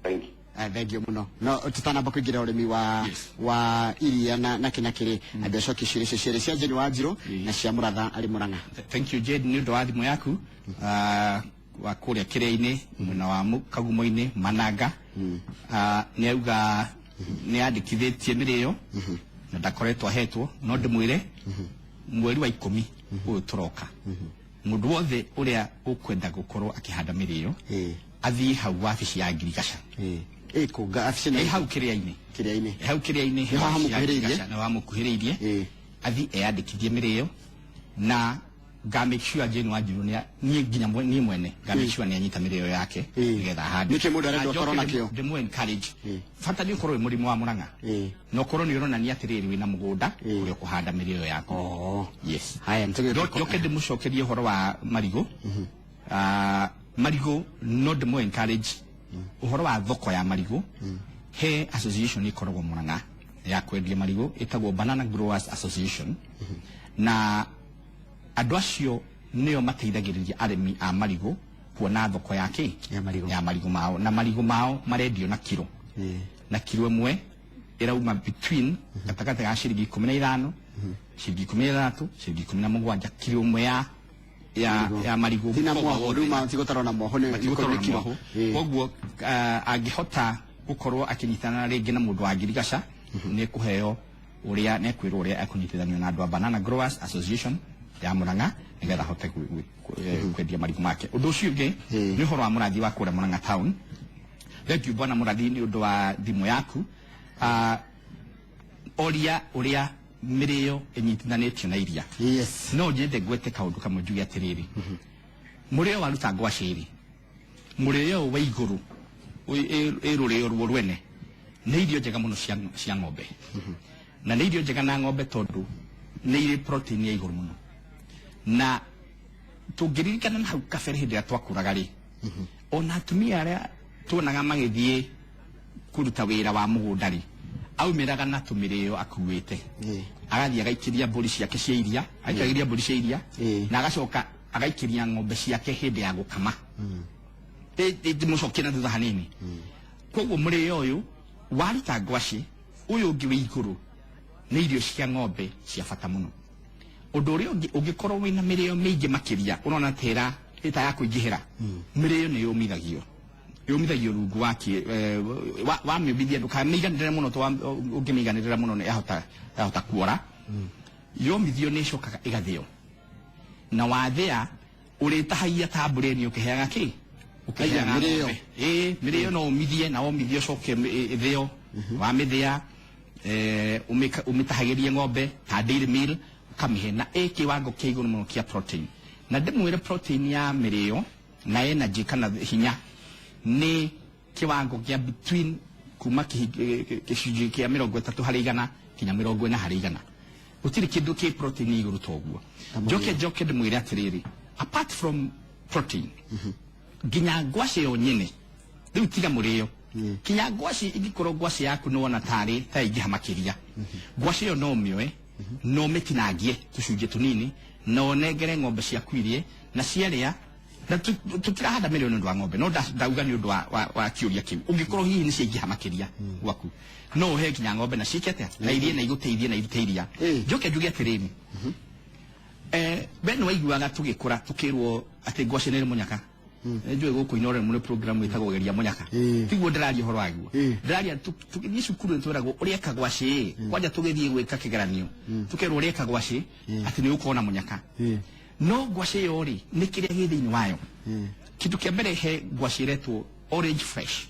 Thank you. Thengio mũno. No tũtanamba kũingĩra ũrĩmi wa wa iria na kĩna kĩrĩ, andũ acokie ciũria icio cierĩ cia Jane wa Njirũ na cia Mũratha arĩ Murang'a. Thank you Jane nĩ ũndũ wa thimũ yaku, wa kũrĩa kĩrĩa-inĩ mwena wa Kagumo-inĩ Mananga. Nĩ auga nĩ andĩkithĩtie mĩrĩo na ndakoretwo ahetwo, no ndĩmwĩre mweri wa 10 ũyũ tũroka, mũndũ wothe ũrĩa ũkwenda gũkorwo akĩhanda mĩrĩo athiĩ hau wabici ya ngirigaca. Ĩkũ wabici? Ĩ hau kĩrĩa-inĩ. Kĩrĩa-inĩ. Ĩ hau kĩrĩa-inĩ. Nĩ haha wabici ya mũkuhĩrĩirie? Ngirigaca, nĩ wamũkuhĩrĩirie. Athiĩ eyandĩkithie mĩrĩo na nga make sure Jane Wanjiru nĩ niĩ nginya niĩ mwene nga make sure nĩ anyita mĩrĩo yake nĩgetha ahande. Nĩkĩ mũndũ arendwo Na akorwo njoke nakĩo? ndĩmũ encourage, bata nĩ ũkorwo wĩ mũrĩmi wa Murang'a na ũkorwo nĩ ũronania atĩrĩrĩ wĩna mũgũnda ũrĩa ũkũhanda mĩrĩo yaku. Yes. Haya, nĩtũgĩũka. Njoke ndĩmũcokerie ũhoro wa marigũ. Marigũ no ndĩmũ encourage ũhoro wa thoko ya marigũ. He association ĩkoragwo Murang'a ya kwendia marigũ ĩtagwo Banana Growers Association, na andũ acio nĩo mateithagĩrĩria arĩmi a marigũ kuona thoko ya kĩ ya marigũ mao, na marigũ mao marendio na kiro. Na kiro ĩmwe ĩrauma between gatagatĩ ga ciringi 15, ciringi 16, ciringi 17, kiro ĩmwe ya marigũ. Tina mwaho rĩu matigũtarwo na mwaho nĩ kiro. Koguo angĩhota gũkorwo akĩnyitana rĩngĩ na mũndũ wa ngirigaca nĩ kũheo ũrĩa nĩ kwĩrwo ũrĩa ekũnyitithanio na andũ a Banana Growers Association ya Murang'a nĩgetha ahote kwendia marigũ make. Ũndũ ũcio ũngĩ nĩ ũhoro wa mũrathi wa kũrĩa Murang'a town. Thank you bwana mũrathi nĩ ũndũ wa thimũ yaku. Oria ũrĩa mĩrĩo ĩnyitithanĩtio na iria. Yes. No nyende ngwete kaũndũ kamwe njuge atĩrĩrĩ. Mũrĩo waruta ngwacĩ rĩ, mũrĩo wa igũrũ ĩ rũrĩo ruo rwene nĩ irio njega mũno cia ng'ombe. Na nĩ irio njega na ng'ombe tondũ nĩ irĩ protein ya igũrũ mũno. Na tũngĩririkana na hau kabere hĩndĩ ĩrĩa twakũraga rĩ, ona atumia arĩa tuonaga magĩthiĩ kũruta wĩra wa mũgũnda rĩ, aumĩraga na tũmĩrĩo akuĩte. Agathiĩ agaikĩria mbũri ciake cia iria, agaikagĩria mbũri cia iria, na agacoka agaikĩria ng'ombe ciake hĩndĩ ya gũkama. Ndĩmũcokie na thutha hanini. Koguo mũrĩo ũyũ waruta ngwacĩ, ũyũ ũngĩ wĩ igũrũ nĩ irio cia ng'ombe cia bata mũno. Ũndũ ũrĩa ũngĩ ũngĩkorwo wĩna mĩrĩo mĩingĩ makĩria ũrona tera ĩta ya kũingĩhĩra, mĩrĩo nĩ yũmithagio. Yũmithagio rungu wa wamĩũmithia ndũkamĩiganĩrĩre mũno, ũngĩmĩiganĩrĩra mũno nĩ yahota kuora. Yũmithio nĩ ĩcokaga ĩgathĩo, na wathĩa ũrĩtahagia ta mbũreni ũkĩheaga kĩ? Ũkĩheaga mĩrĩo. Mĩrĩo no ũmithie, na womithie ũcoke ĩthĩo. Wamĩthĩa ũmĩtahagĩrie ng'ombe ta dairy meal ũkamĩhe, na ĩ kĩwango kĩa igũrũ mũno kĩa protein. Na ndĩmwĩre protein ya mĩrĩo na energy kana hinya nĩ kĩwango kĩa between kuma gĩcunjĩ kĩa 30 harĩ igana kinya 40 harĩ igana. Gũtirĩ kĩndũ kĩ protein igũrũ ta ũguo. Njoke ndĩmwĩre atĩrĩrĩ, apart from protein, nginya ngwacĩ yo nyene rĩu tiga mũrĩo, kinya ngwacĩ ingĩkorwo ngwacĩ yaku nĩ wona tarĩ ta ĩngĩha makĩria, ngwacĩ ĩyo no ũmĩoe no ũmĩtinangie tũcunjĩ tũnini na ũnengere ng'ombe ciaku irie, na ciarĩa. Na tũtirahanda mĩrĩo nĩ ũndũ wa ng'ombe, no ndauga nĩ ũndũ wa kĩũria kĩu. Ũngĩkorwo hihi nĩ ciaingĩha makĩria gwaku, no ũhe nginya ng'ombe na ciĩke atĩa? Na irie na igũteithie na irute iria. Njoke njuge atĩrĩrĩ, we nĩ waiguaga tũgĩkũra tũkĩrwo atĩ ngwacĩ nĩ mũnyaka. Njũĩ gũkũ Inooro mũrĩ program ĩtagwo Geria Mũnyaka. Tiguo ndĩraria ũhoro waguo. Ndĩraria tũgĩthiĩ cukuru nĩtwĩragwo ũrĩa kagwacĩ, kwanja tũgĩthiĩ gwĩka kĩgeranio, tũkerwo ũrĩa kagwacĩ atĩ nĩ ũkona mũnyaka. No ngwacĩ ĩyo rĩ, nĩ kĩrĩa gĩ thĩinĩ wayo. Kĩndũ kĩa mbere he ngwacĩ ĩretwo orange fresh.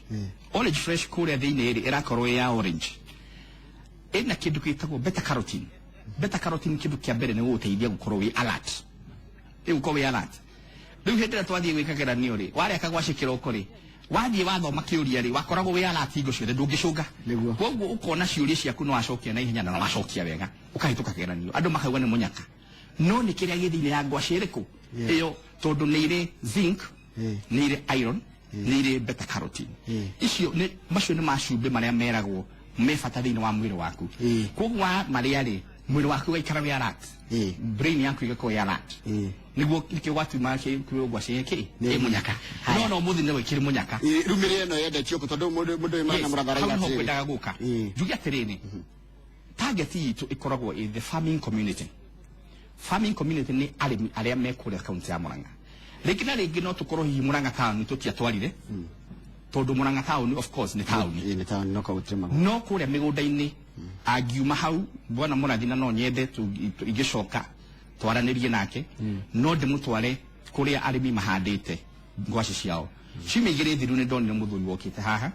Orange fresh kũrĩa thĩinĩ rĩ, ĩrakorwo ĩ ya orange. Ĩna kĩndũ gĩtagwo beta carotene. Beta carotene kĩndũ kĩa mbere nĩ gũgũteithia gũkorwo wĩ alert. Ĩgũkorwo wĩ alert. Rĩu hĩndĩ ĩrĩa twathiĩ gwĩka kĩgeranio rĩ, warĩa kagwacĩ kĩroko rĩ, wathiĩ wathoma kĩũria rĩ, wakoragwo wĩ alert hingo ciothe ndũngĩcũnga. Koguo ũkona ciũria ciaku nĩ wacokia na ihenya na wacokia wega, ũkahĩtũka kĩgeranio. Andũ makauga nĩ mũnyaka. No nĩ kĩrĩa gĩ thĩinĩ ya ngwacĩ ĩrĩkũ? Ĩyo tondũ nĩ irĩ zinc, nĩ irĩ iron, nĩ irĩ beta carotene. Icio nĩ macio nĩ macumbĩ marĩa meragwo me bata thĩinĩ wa mwĩrĩ waku. Koguo wa marĩa rĩ, mwĩrĩ waku ũgaikara wĩ alert. Brain yaku igakorwo ĩ alert. Nĩguo nĩkĩo gwatuma kwĩrwo ngwacĩ ĩkĩ? Ĩ mũnyaka. No mũthĩ nĩwe ĩkĩrĩ mũnyaka. Rĩu mĩrĩo ĩno yendetio kũ tondũ mũndũ ũyũ Yes, mũratha hau arauga nĩho atĩrĩrĩ. ngwendaga gũka. Njuge atĩrĩrĩ, target itũ ĩkoragwo ĩ the farming community. Farming community nĩ arĩmi arĩa me kũrĩa kaunti ya Murang'a. Rĩngĩ na rĩngĩ no tũkorwo hihi Murang'a town tũtiatwarire, tondũ Murang'a town of course nĩ town. Nĩ town, no kaunti magũrũ. No kũrĩa mĩgũnda-inĩ angiuma hau bwana mũrathi na no nyende ingĩcoka twaranĩrie nake, no ndĩmũtware kũrĩa arĩmi mahandĩte ngwacĩ ciao. Ciumia igĩrĩ thiru nĩ ndonire mũthuri wokĩte haha.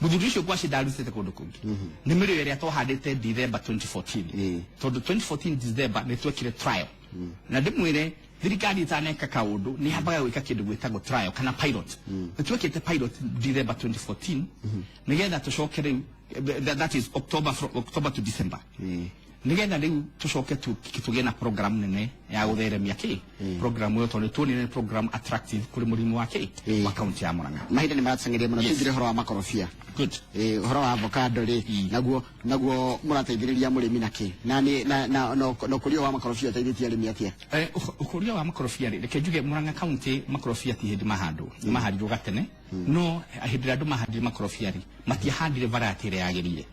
Mũthuri ũcio ngwacĩ ndarutĩte kũndũ kũngĩ. Nĩ mĩrĩo ĩrĩa twahandĩte December 2014. Tondũ 2014 December nĩ twekire trial. Na ndĩmwĩre thirikari ĩtaneka kaũndũ nĩ yambaga gwĩka kĩndũ gwĩtagwo trial kana pilot. Nĩ twekĩte pilot December 2014 nĩgetha tũcoke rĩu, that is October, from October to December. Nĩgetha rĩu tũcoke tũgĩe na program nene ya gutheremia ki program ĩyo tondũ tuonire nĩ program attractive kũrĩ mũrĩmi wa ki wa kaunti ya Murang'a. Mahinda nĩ maratũcengeria mũno. Tũingĩre ũhoro wa makorobia. Good. Ũhoro wa avocado rĩ, naguo mũrateithĩrĩria mũrĩmi na kĩ? Na nĩ na na no ũkũria wa makorobia ũteithĩtie arĩmi atĩa? Ũkũria wa makorobia rĩ, reke njuge Murang'a County makorobia ti hĩndĩ mahandwo, nĩ mahandirwo gatene, no hĩndĩ ĩrĩa andũ mahandire makorobia rĩ, matiahandire variety ĩrĩa yagĩrĩire.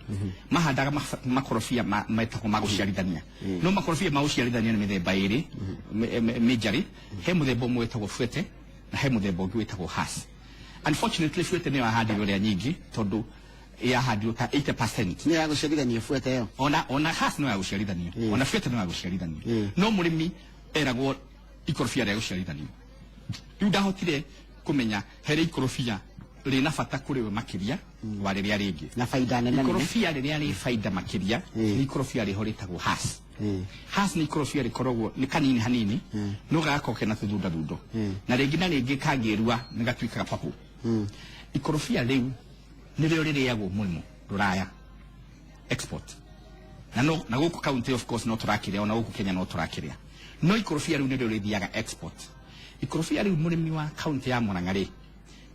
Mahandaga makorobia metagwo ma gũciarithania. No makorobia ma gũciarithania nĩ mĩthemba ĩrĩ majorly. He mũthemba ũmwe wĩtagwo Fuete na he mũthemba ũngĩ wĩtagwo Hass. Unfortunately Fuete nĩyo yahandirwo ĩrĩa nyingĩ tondũ yahandirwo ta 80%. Nĩ ya gũciarithania Fuete ĩyo? Ona Hass no ya gũciarithanio, ona Fuete no ya gũciarithanio. No mũrĩmi eragwo ikorobia rĩa gũciarithanio. Rĩu ndahotire kũmenya harĩ ikorobia rĩna bata kũrĩ we makĩria wa rĩrĩa rĩngĩ. Na faida nene nene. Ikorobia rĩrĩa rĩ faida makĩria nĩ ikorobia rĩho rĩtagwo Hass. Hass nĩ ikorobia rĩkoragwo nĩ kanini hanini, no gagakorwo kena tũthunda thundo. Na rĩngĩ na rĩngĩ kangĩrua nĩ gatuĩkaga purple. Ikorobia rĩu nĩrĩo rĩrĩagwo mũno Rũraya export. Na no na gũkũ county of course no tũrakĩrĩa, ona gũkũ Kenya no tũrakĩrĩa. No ikorobia rĩu nĩrĩo rĩthiaga export. Ikorobia rĩu mũrĩmi wa county ya Murang'a rĩ,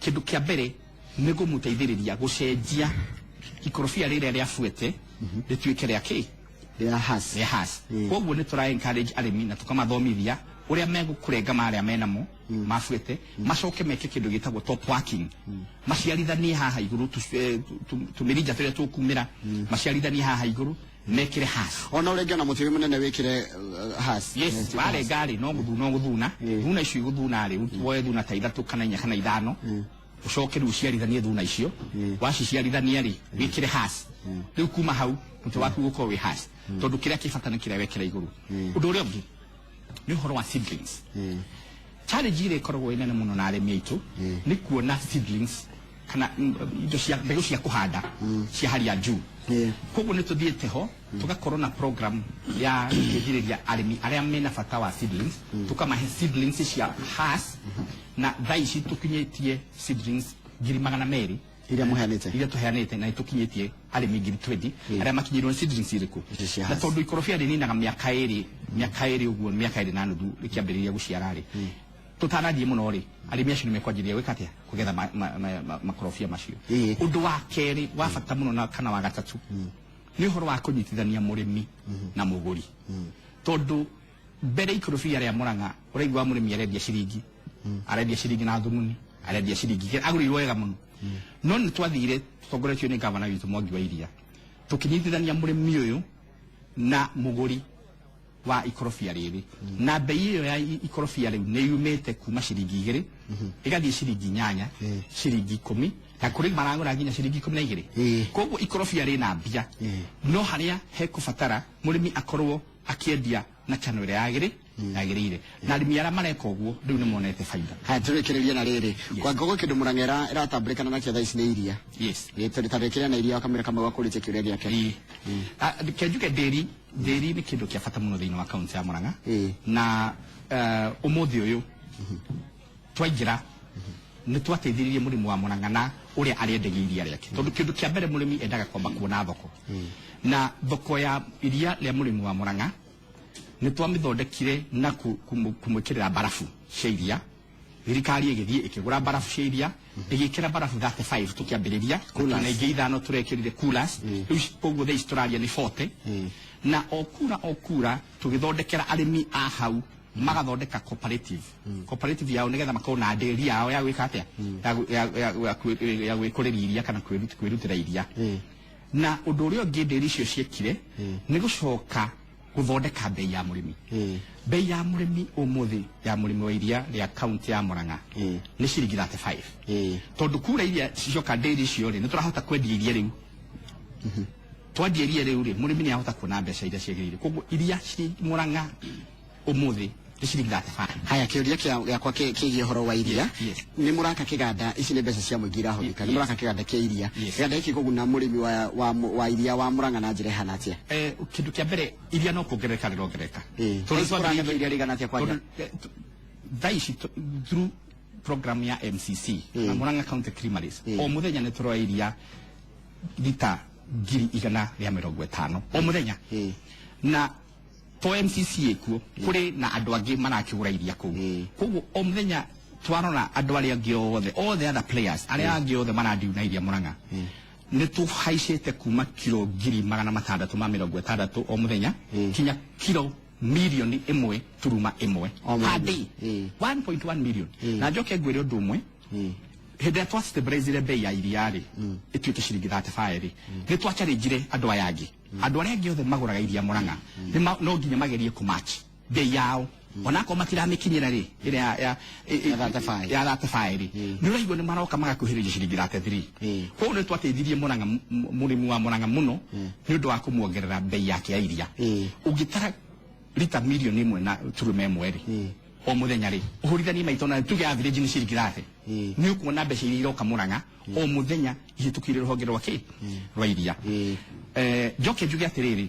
kĩndũ kĩa mbere nĩ kũmũteithĩrĩria gũcenjia ikorobia rĩrĩa rĩa Fuete rĩtuĩke rĩa kĩ? Rĩa Hass. Rĩa Hass. Koguo nĩ tũra encourage arĩmi na tũkamathomithia ũrĩa megũkũrenga marĩa menamo ma Fuete, macoke meke kĩndũ gĩtagwo top working. Maciarithanie haha igũrũ tũmĩrija tũrĩa tũkumĩra, maciarithanie haha igũrũ mekĩre Hass. Ona ũrĩa ngĩona mũtĩ mũnene wĩkĩre Hass. Yes, warenga rĩ, no gũthuna. Thuna icio igũthuna rĩ, woe thuna ta 3 kana 4 kana 5. Ũcoke rĩu ũciarithanie thuna icio. Waciciarithania rĩ, wĩkĩre Hass. Rĩu kuma hau mũtĩ waku ũgũkorwo wĩ Hass. Tondũ kĩrĩa kĩ bata nĩ kĩrĩa wekĩra igũrũ. Ũndũ ũrĩa ũngĩ nĩ ũhoro wa seedlings. Challenge ĩrĩa ĩkoragwo ĩ nene mũno na arĩmi aitũ nĩ kuona seedlings kana indo cia mbegũ cia kũhanda cia hali ya juu. Koguo nĩ tũthiĩte ho tũgakorwo na program ya gũteithĩrĩria arĩmi arĩa mena bata wa seedlings, tũkamahe seedlings cia Hass, na thaa ici tũkinyĩtie seedlings 200,000 iria mũheanĩte, iria tũheanĩte, na nĩtũkinyĩtie arĩmi 20,000 arĩa makinyĩirwo nĩ seedlings irĩkũ. Na tondũ ikorobia rĩninaga mĩaka ĩrĩ ũguo, mĩaka 2.5 rĩkĩambĩrĩria gũciara rĩ, tũtanathiĩ mũno rĩ, arĩmi acio nĩmekwanjĩrĩria gwĩka atĩa? Kũgetha makorobia macio. Ũndũ wa kerĩ wa bata mũno na kana wa gatatũ nĩ ũhoro wa kũnyitithania mũrĩmi na mũgũri. Tondũ mbere ikorobia rĩa Murang'a ũraigua mũrĩmi arendia ciringi, arendia ciringi na thumuni, arendia ciringi, agũrĩirwo wega mũno. No nĩ twathire tũtongoretio nĩ gavana witũ Mwangi wa Iria, tũkĩnyitithania mũrĩmi ũyũ na mũgũri wa ikorobia rĩrĩ. Na bei ĩyo ya ikorobia rĩu nĩ yumĩte kuma ciringi 2 ĩgathiĩ ciringi 8, ciringi 10, na kũrĩ maragũra nginya ciringi 12. Koguo ikorobia rĩna mbia, no harĩa hekũbatara mũrĩmi akorwo akĩendia na channel ĩrĩa yagĩrĩire. Na arĩmi arĩa mareka ũguo rĩu nĩ monete baida. Haya, tũrĩkĩrĩrie na rĩrĩ. Kwa ngũgũ kĩndũ Murang'a ĩratambũrĩkana nakĩo thaa ici nĩ iria. Yes. Tũrĩkĩrĩria na iria wakamĩra kamwe gakũrĩtie kĩũria gĩake. Reke njuge ndĩri nĩ kĩndũ kĩa bata mũno thĩinĩ wa kaunti ya Murang'a. Na ũmũthĩ ũyũ twaingĩra nĩ twateithĩrĩirie mũrĩmi wa Murang'a na ũrĩa arĩendagia iria rĩake. Tondũ kĩndũ kĩa mbere mũrĩmi endaga kwamba kuona thoko. Na thoko ya iria rĩa mũrĩmi wa Murang'a nĩ twamĩthondekire na kũmwĩkĩrĩra barafu cia iria. Thirikari ĩgĩthiĩ ĩkĩgũra barafu cia iria, ĩgĩkĩra barafu 35 tũkĩambĩrĩria, na ingĩ 5 tũrekĩrire coolers. Rĩu koguo thaa ici tũraria nĩ 40. Na o kura tũgĩthondekera arĩmi a hau magathondeka cooperative. Cooperative yao nĩgetha makorwo na ndĩri yao ya gwĩka atĩa? Ya gwĩkũrĩria iria kana kwĩrutĩra iria. Na ũndũ ũrĩa ũngĩ ndĩri icio ciekire nĩ gũcoka gũthondeka bei ya mũrĩmi. Bei ya mũrĩmi ũmũthĩ ya mũrĩmi wa iria rĩa kaunti ya Murang'a nĩ ciringi 35. Tondũ kura iria cicoka ndĩri icio rĩ, nĩ tũrahota kwendia iria rĩu. Twendia iria rĩu rĩ, mũrĩmi nĩ ahota kuona mbeca iria ciagĩrĩire. Koguo iria Murang'a ũmũthĩ nĩ ciringi 35. Haya, kĩũria gĩakwa kĩgiĩ ũhoro wa iria. Nĩ mũraka kĩganda, ici nĩ mbeca cia mũingĩ irahũthĩka. Nĩ mũraka kĩganda kĩa iria. Kĩganda gĩkĩ kũguna mũrĩmi wa iria wa Murang'a na njĩra ĩhana atĩa? Kĩndũ kĩa mbere, iria no kuongerereka rĩrongerereka. Tondũ twambĩrĩirie iria rĩigana atĩa kwanja? Thaa ici through program ya MCC na Murang'a County Creameries, o mũthenya nĩ tũroya iria lita 150,000 o mũthenya. Na To MCC ĩkuo kũrĩ na andũ angĩ marakĩgũra iria kũu. Koguo o mũthenya twarora andũ arĩa angĩ othe, all the other players arĩa angĩ othe marandiu na iria Murang'a, nĩ tũhaicĩte kuma kiro 660,000 o mũthenya kinya kiro 1.1 million per day, 1.1 million. Na njoke ngwĩre ũndũ ũmwe, hĩndĩ ĩrĩa twastabilizire bei ya iria rĩ, ĩtuĩke ciringi 35 rĩ, nĩ twacharĩnjire andũ aya angĩ, andũ arĩa angĩ othe magũraga iria Murang'a no nginya magerie kũmatch bei yao, onakorwo matiramĩkinyĩra rĩ, ĩrĩa ya Ya 35. Ya 35 rĩ, nĩ ũraigua nĩ maroka magakuhĩrĩria ciringi 33. Koguo nĩ twateithirie Murang'a, mũrĩmi wa Murang'a mũno nĩ ũndũ wa kũmuongerera bei yake ya iria. Ũngĩtara rita 1.1 million rĩ o mũthenya rĩ, ũhũrithanie maita na tuge average nĩ ciringi 30, nĩ ũkuona mbeca iria iroka Murang'a o mũthenya ihĩtũkĩire rũhonge rwa kĩ rwa iria. Njoke njuge atĩrĩrĩ,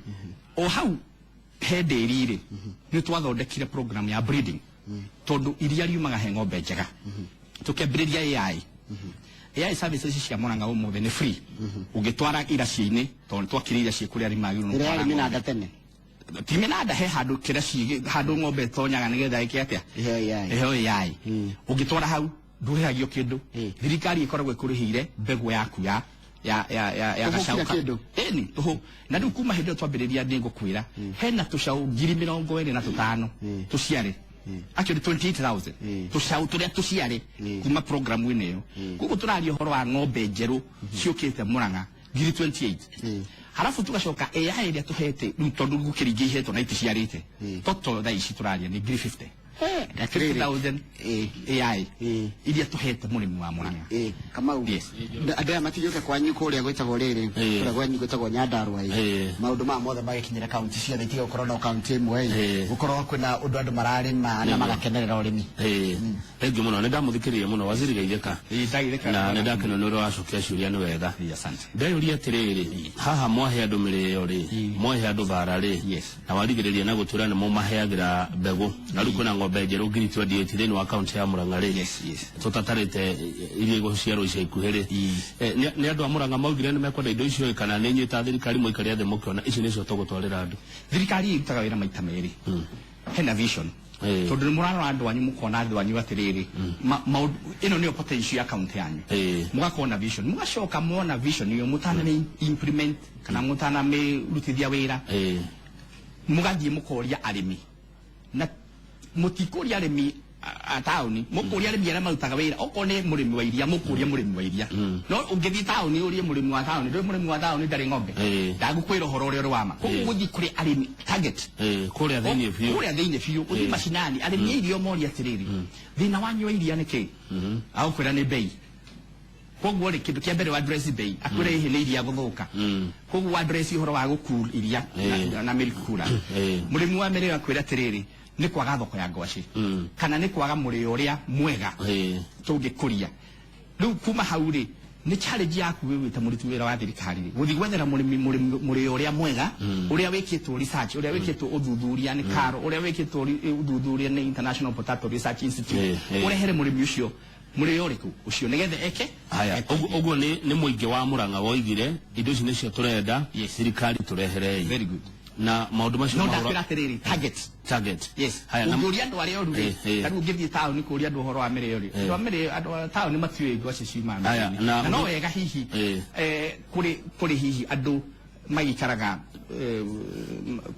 o hau he ndĩri rĩ, nĩ twathondekire program ya breeding, tondũ iria riumaga he ng'ombe njega. Tũkĩambĩrĩria AI. AI services cia Murang'a ũmũthĩ nĩ free. Ũngĩtwara iraciĩ-inĩ, tondũ twakire iraciĩ kũrĩa arĩmi magĩrĩirwo nĩ Ĩrĩa yarĩ gũtwara ng'ombe. mĩnanda tene. Ti mĩnanda, he handũ kĩraci, handũ ng'ombe ĩtonyaga nĩgetha ĩke atĩa? Ĩheo AI. Ĩheo AI. Ũngĩtwara hau ndũrĩhagio kĩndũ. Thirikari ĩkoragwo ĩkũrĩhĩire mbegũ yaku ya Tũhũ gacaũ kila kĩndũ. Ĩni tũhũ. Na rĩu kuma hĩndĩ ĩyo twambĩrĩria, nĩ ngũkwĩra hena tũcaũ 25,000 tũciare, actually 28,000 tũcaũ tũrĩa tũciare kuma programu-inĩ ĩyo. Koguo tũraria ũhoro wa ng'ombe njerũ ciũkĩte Murang'a 28,000. Halafu tugacoka AI ĩrĩa tũhete rĩu, tondũ gũkĩringia ihetwo na iticiarĩte, total thaa ici tũraria nĩ ngiri 50, 50,000 AI iria tũhete mũrĩmi wa Murang'a. Kamau. Yes. Andũ aya matigĩũke kwanyu kũrĩa gwĩtagwo rĩrĩ, kũrĩa kwanyu gwĩtagwo Nyandarua ĩ, maũndũ maya mothe magĩkinyĩra kaunti ciothe, itiga gũkorwo no kaunti ĩmwe ĩ, gũkorwo kwĩna ũndũ andũ mararĩma na magakenerera ũrĩmi. Thengiũ mũno, nĩ ndamũthikĩrĩria mũno waziri Geithĩka. Ĩĩ, ndagĩthĩka. Na nĩ ndakenio nĩ ũrĩa wacokia ciũria, nĩ wega. Ĩĩ, asante. Ndeyũria atĩrĩrĩ, haha mwahe andũ mĩrĩo rĩ, mwahe andũ thara rĩ, na warigĩrĩria na gũtwĩra nĩ mũmaheagĩra mbegũ, na rĩu kwĩna ng'ombe njerũ 28,000 thĩinĩ wa kaunti ya Murang'a rĩ, tũtatarĩte iria igũciarwo ica ikuhĩ rĩ, nĩ andũ a Murang'a maugire nĩ mekwenda indo icio ĩ, kana nĩ inyuĩ ta thirikari mũikarĩa thĩ mũkĩona ici nĩcio tũgũtwarĩra andũ? Thirikari ĩrutaga wĩra maita merĩ. Hena vision, tondũ nĩ mũrarora andũ anyu, mũkona andũ anyu atĩrĩrĩ, maũndũ ĩno nĩyo potential ya kaunti yanyu. Mũgakorwo na vision, mũgacoka mwona vision ĩyo mũtanamĩ implement kana mũtanamĩrutithia wĩra, mũgathiĩ mũkoria arĩmi, na mũtikũria arĩmi a taũni, mũkũria arĩmi arĩa marutaga wĩra. Okorwo nĩ mũrĩmi wa iria, mũkũria mũrĩmi wa iria. No ũngĩthiĩ taũni ũrie mũrĩmi wa taũni, ndũĩ mũrĩmi wa taũni ndarĩ ng'ombe, ndagũkwĩra ũhoro ũrĩa ũrĩ wa ma. Koguo gũthiĩ kũrĩ arĩmi target Kũrĩa thĩinĩ biũ. Kũrĩa thĩinĩ biũ, ũthiĩ macinani, arĩmi a irio, moria atĩrĩrĩ, thĩna wanyu wa iria nĩ kĩ? Agũkwĩra nĩ bei. Koguo rĩ, kĩndũ kĩa mbere wa address bei, akwĩra hihi nĩ iria gũthũka. Koguo wa address ũhoro wa gũcool iria na milk cooler. Mũrĩmi wa mĩrĩo akwĩra atĩrĩrĩ, nĩ kwaga thoko ya ngwacĩ kana nĩ kwaga mũrĩo ũrĩa mwega tũngĩkũria. Rĩu kuma hau rĩ, nĩ challenge yaku wewe ta mũruti wĩra wa thirikari rĩ, gũthiĩ gwethera mũrĩmi mũrĩo ũrĩa mwega, ũrĩa wĩkĩtwo research, ũrĩa wĩkĩtwo ũthuthuria nĩ KALRO, ũrĩa wĩkĩtwo ũthuthuria nĩ International Potato Research Institute, ũrehere mũrĩmi ũcio mũrĩo ũrĩkũ ũcio nĩgetha eke. Haya, ũguo nĩ mũingĩ wa Murang'a woigire indo ici nĩcio tũrenda, thirikari tũreherei. Very good. Na maũndũ macio No mahũra- ndakwĩra atĩrĩrĩ, target. Target. Yes. Haya, na- Ũngĩũria andũ arĩa oru rĩ, Eh, eh. ta rĩu ũngĩthiĩ taũni kũũria andũ ũhoro wa mĩrĩo rĩ, andũ a mĩrĩo, andũ a taũni matiũĩ ngwacĩ ciumaga Haya, mĩtĩ-inĩ. na Na no ũndũ- wega hihi kũrĩ hihi andũ magĩikaraga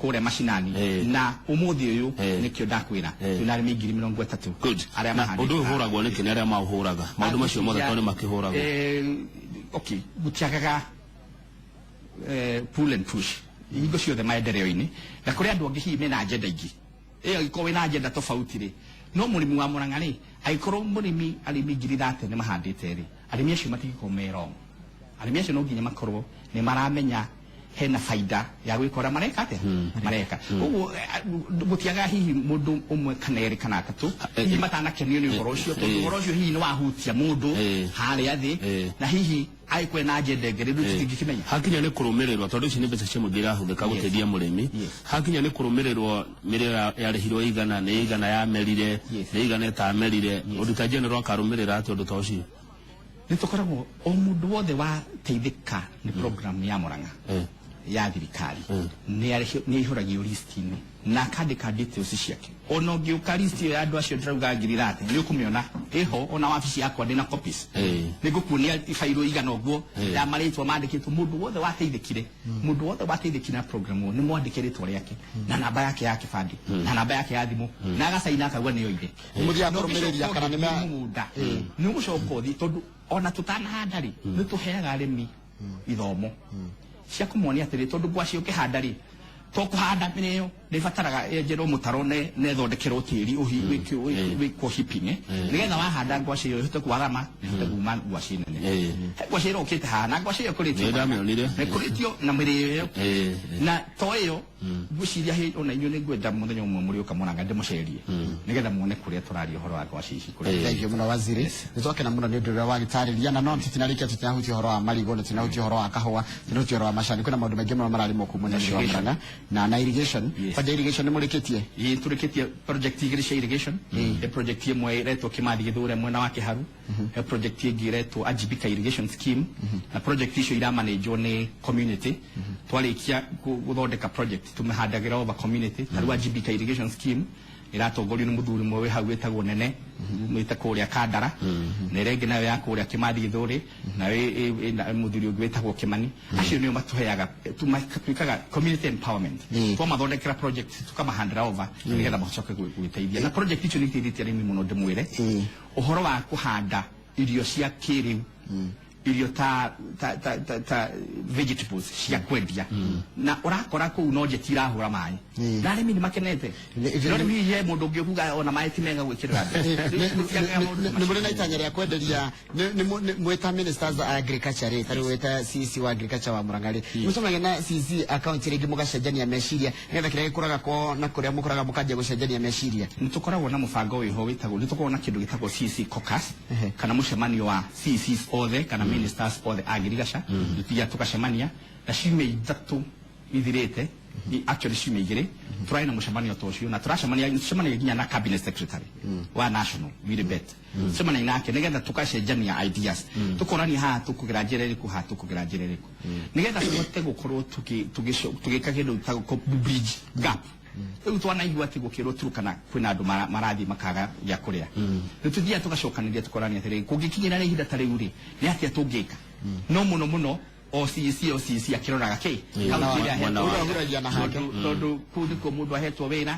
kũrĩa macinani, na ũmũthĩ ũyũ nĩkĩo ndakwĩra twĩna arĩmi 30,000 Good. arĩa Na mahandĩte. ũndũ ũyũ ũhũragwo nĩkĩ nĩ arĩa maũhũraga maũndũ macio mothe, tondũ nĩ makĩhũragwo? Okay, gũtiagaga pull and push hingo ciothe maendeleo-inĩ, na kũrĩ andũ angĩ hihi mena agenda ingĩ. Ĩyo angĩkorwo wĩna agenda tofauti rĩ, no mũrĩmi wa Murang'a rĩ, angĩkorwo mũrĩmi arĩmi 30,000 nĩ mahandĩte rĩ, arĩmi acio matingĩkorwo me wrong. Arĩmi acio no nginya makorwo nĩ maramenya hena baida ya gwĩka ũrĩa mareka atĩa, mareka. Koguo gũtiagaga hihi mũndũ ũmwe kana erĩ kana atatũ hihi matanakenio nĩ ũhoro ũcio, tondũ ũhoro ũcio hihi nĩ wahutia mũndũ harĩa thĩ, na hihi agĩkorwo na agenda ĩngĩ rĩu tũtingĩkĩmenya. Hakinya nĩ kũrũmĩrĩrwo, tondũ ici nĩ mbeca cia mũingĩ irahũthĩka gũteithia mũrĩmi, hakinya nĩ kũrũmĩrĩrwo mĩrĩo yarĩhirwo igana, nĩ igana yamerire, nĩ igana ĩtamerire, Auditor General akarũmĩrĩra atĩa ũndũ ta ũcio? Nĩ tũkoragwo o mũndũ wothe wateithĩka nĩ program ya Murang'a. ya thirikari nĩ aihũragio list-inĩ na akandĩka details ciake. Ona ũngĩũka list ĩyo ya andũ acio ndĩrauga 30,000 nĩ ũkũmĩona ĩho, ona wabici yakwa ndĩna copies. Nĩ ngũkuonia ibairũ igana ũguo ya marĩtwa mandĩkĩtwo, mũndũ wothe wateithĩkire, mũndũ wothe wateithĩkire na program ĩyo nĩ mwandĩke rĩtwa rĩake na namba yake ya kĩbandĩ na namba yake ya thimũ na agacaina akauga nĩ oire. Mũthiaga kũrũmĩrĩria kana nĩ mũgũnda nĩ ũgũcoka ũthiĩ, tondũ ona tũtanahanda rĩ nĩ tũheaga arĩmi ithomo cia kũmonia atĩrĩ, tondũ ngwaci ũkĩhanda rĩ to kũhanda mĩrĩo nĩ ĩbataraga yenjerwo mũtaro ne ĩthondekerwo tĩri wĩkwo heaping, nĩgetha wahanda ngwaci ĩyo ĩhote kwarama na ĩhote kuma ngwaci nene. He ngwaci ĩrokĩte haha na ngwaci ĩyo ĩkũrĩtio ĩkũrĩtio na mĩrĩo ĩyo na to ĩyo ngwĩciria ona inyuĩ nĩ ngwenda mũthenya ũmwe mũrĩũka Mũrang'a ndĩmũcerie nĩgetha muone kũrĩa tũraria ũhoro wa ngwaci ici. Thank you mũno waziri, nĩ twakena mũno nĩ ũndũ ũrĩa wagĩtarĩria, na no tũtinarĩkia tũtinahutia ũhoro wa marigũ na tũtinahutia ũhoro wa kahũa, tũtinahutia ũhoro wa macani. Kwĩna maũndũ maingĩ mũno mararĩmwo kũu mwena ũcio wa Mũrang'a na irrigation. Kwanja irrigation nĩ mũrĩkĩtie? Ĩĩ, tũrĩkĩtie project igĩrĩ cia irrigation. He project ĩmwe ĩretwo Kĩmathi Gĩthũre mwena wa Kĩharu, he project ĩngĩ ĩretwo Ajibika irrigation scheme, na project icio iramanĩnjwo nĩ community. Twarĩkia gũthondeka project tũmĩhandagĩra over community. Ta rĩu Ajibika irrigation scheme ĩratongorio nĩ mũthuri ũmwe wĩ hau wĩtagwo Nene, mwĩte kũrĩa Kandara, na ĩrĩa ĩngĩ nayo ya kũrĩa Kĩmathi Gĩthũri nayo ĩna mũthuri ũngĩ wĩtagwo Kĩmani. Acio nĩo matũheaga, twĩkaga community empowerment, twamathondekera project tũkamahandĩra over nĩgetha macoke gwĩteithia. Na project icio nĩ iteithĩtie arĩmi mũno, ndĩmwĩre ũhoro wa kũhanda irio cia kĩrĩu, irio ta ta ta ta, ta vegetables cia kwendia, na ũrakora kũu no njeti irahũra maĩ na arĩmi nĩ makenete. No rĩu hihi he mũndũ ũngĩ ũkuga ona maĩ ti mega gwĩkĩrĩra andũ? Nĩ mũrĩ na itanya rĩa kwenderia mwĩta ministers a agriculture rĩ, tarĩu wĩta CC wa agriculture wa Mũrang'a rĩ, mũcemanagia na CC a county rĩngĩ mũgacenjania meciria nĩgetha kĩrĩa gĩkũraga kwao na kũrĩa mũkũraga mũkanjia gũcenjania meciria? Nĩ tũkoragwo na mũbango wĩho wĩtagwo, nĩ tũkoragwo na kĩndũ gĩtagwo CC caucus, kana mũcemanio wa CCs othe kana ministers othe a Girigaca. Tũthiaga tũgacemania na ciumia ithatũ ithirĩte, actually ciumia igĩrĩ tũrarĩ na mũcemanio ta ũcio, na tũracemania tũcemanagia nginya na cabinet secretary wa national Willy Bett, tũcemanagia nake nĩgetha tũgacenjania ideas, tũkorania haha tũkũgera njĩra ĩrĩkũ, haha tũkũgera njĩra ĩrĩkũ, nĩgetha tũhote gũkorwo tũgĩka kĩndũ gĩtagwo bridge gap. Rĩu twanaigua atĩ gũkĩrwo Turkana kwĩna andũ marathiĩ makaga gĩa kũrĩa, nĩ tũthiaga tũgacokanĩria tũkorania atĩrĩrĩ, kũngĩkinyĩra nĩ ihinda ta rĩu rĩ, nĩ atĩa tũngĩka? No mũno mũno o CC o CC akĩroraga kĩ kaunti ĩrĩa ahetwo Ũrahuragia na hake. Tondũ kũu nĩkuo mũndũ ahetwo wĩra,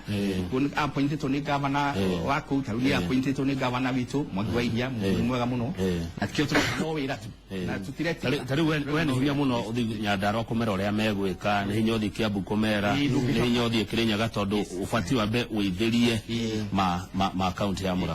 kũu nĩ appointĩtwo nĩ gavana wa kũu, ta rĩu nĩ appointĩtwo nĩ gavana witũ Mwangi wa Iria, mũndũ mwega mũno, na tikĩo tũreka no wĩra tu na tũtiretigĩra. Ta rĩu we nĩ hinya mũno ũthiĩ Nyandarua kũmera ũrĩa megwĩka, nĩ hinya ũthiĩ Kiambu kũmera, nĩ hinya ũthiĩ Kĩrĩnyaga, tondũ ũbatiĩ wambe ũithĩrie ma kaunti ya Mũrang'a.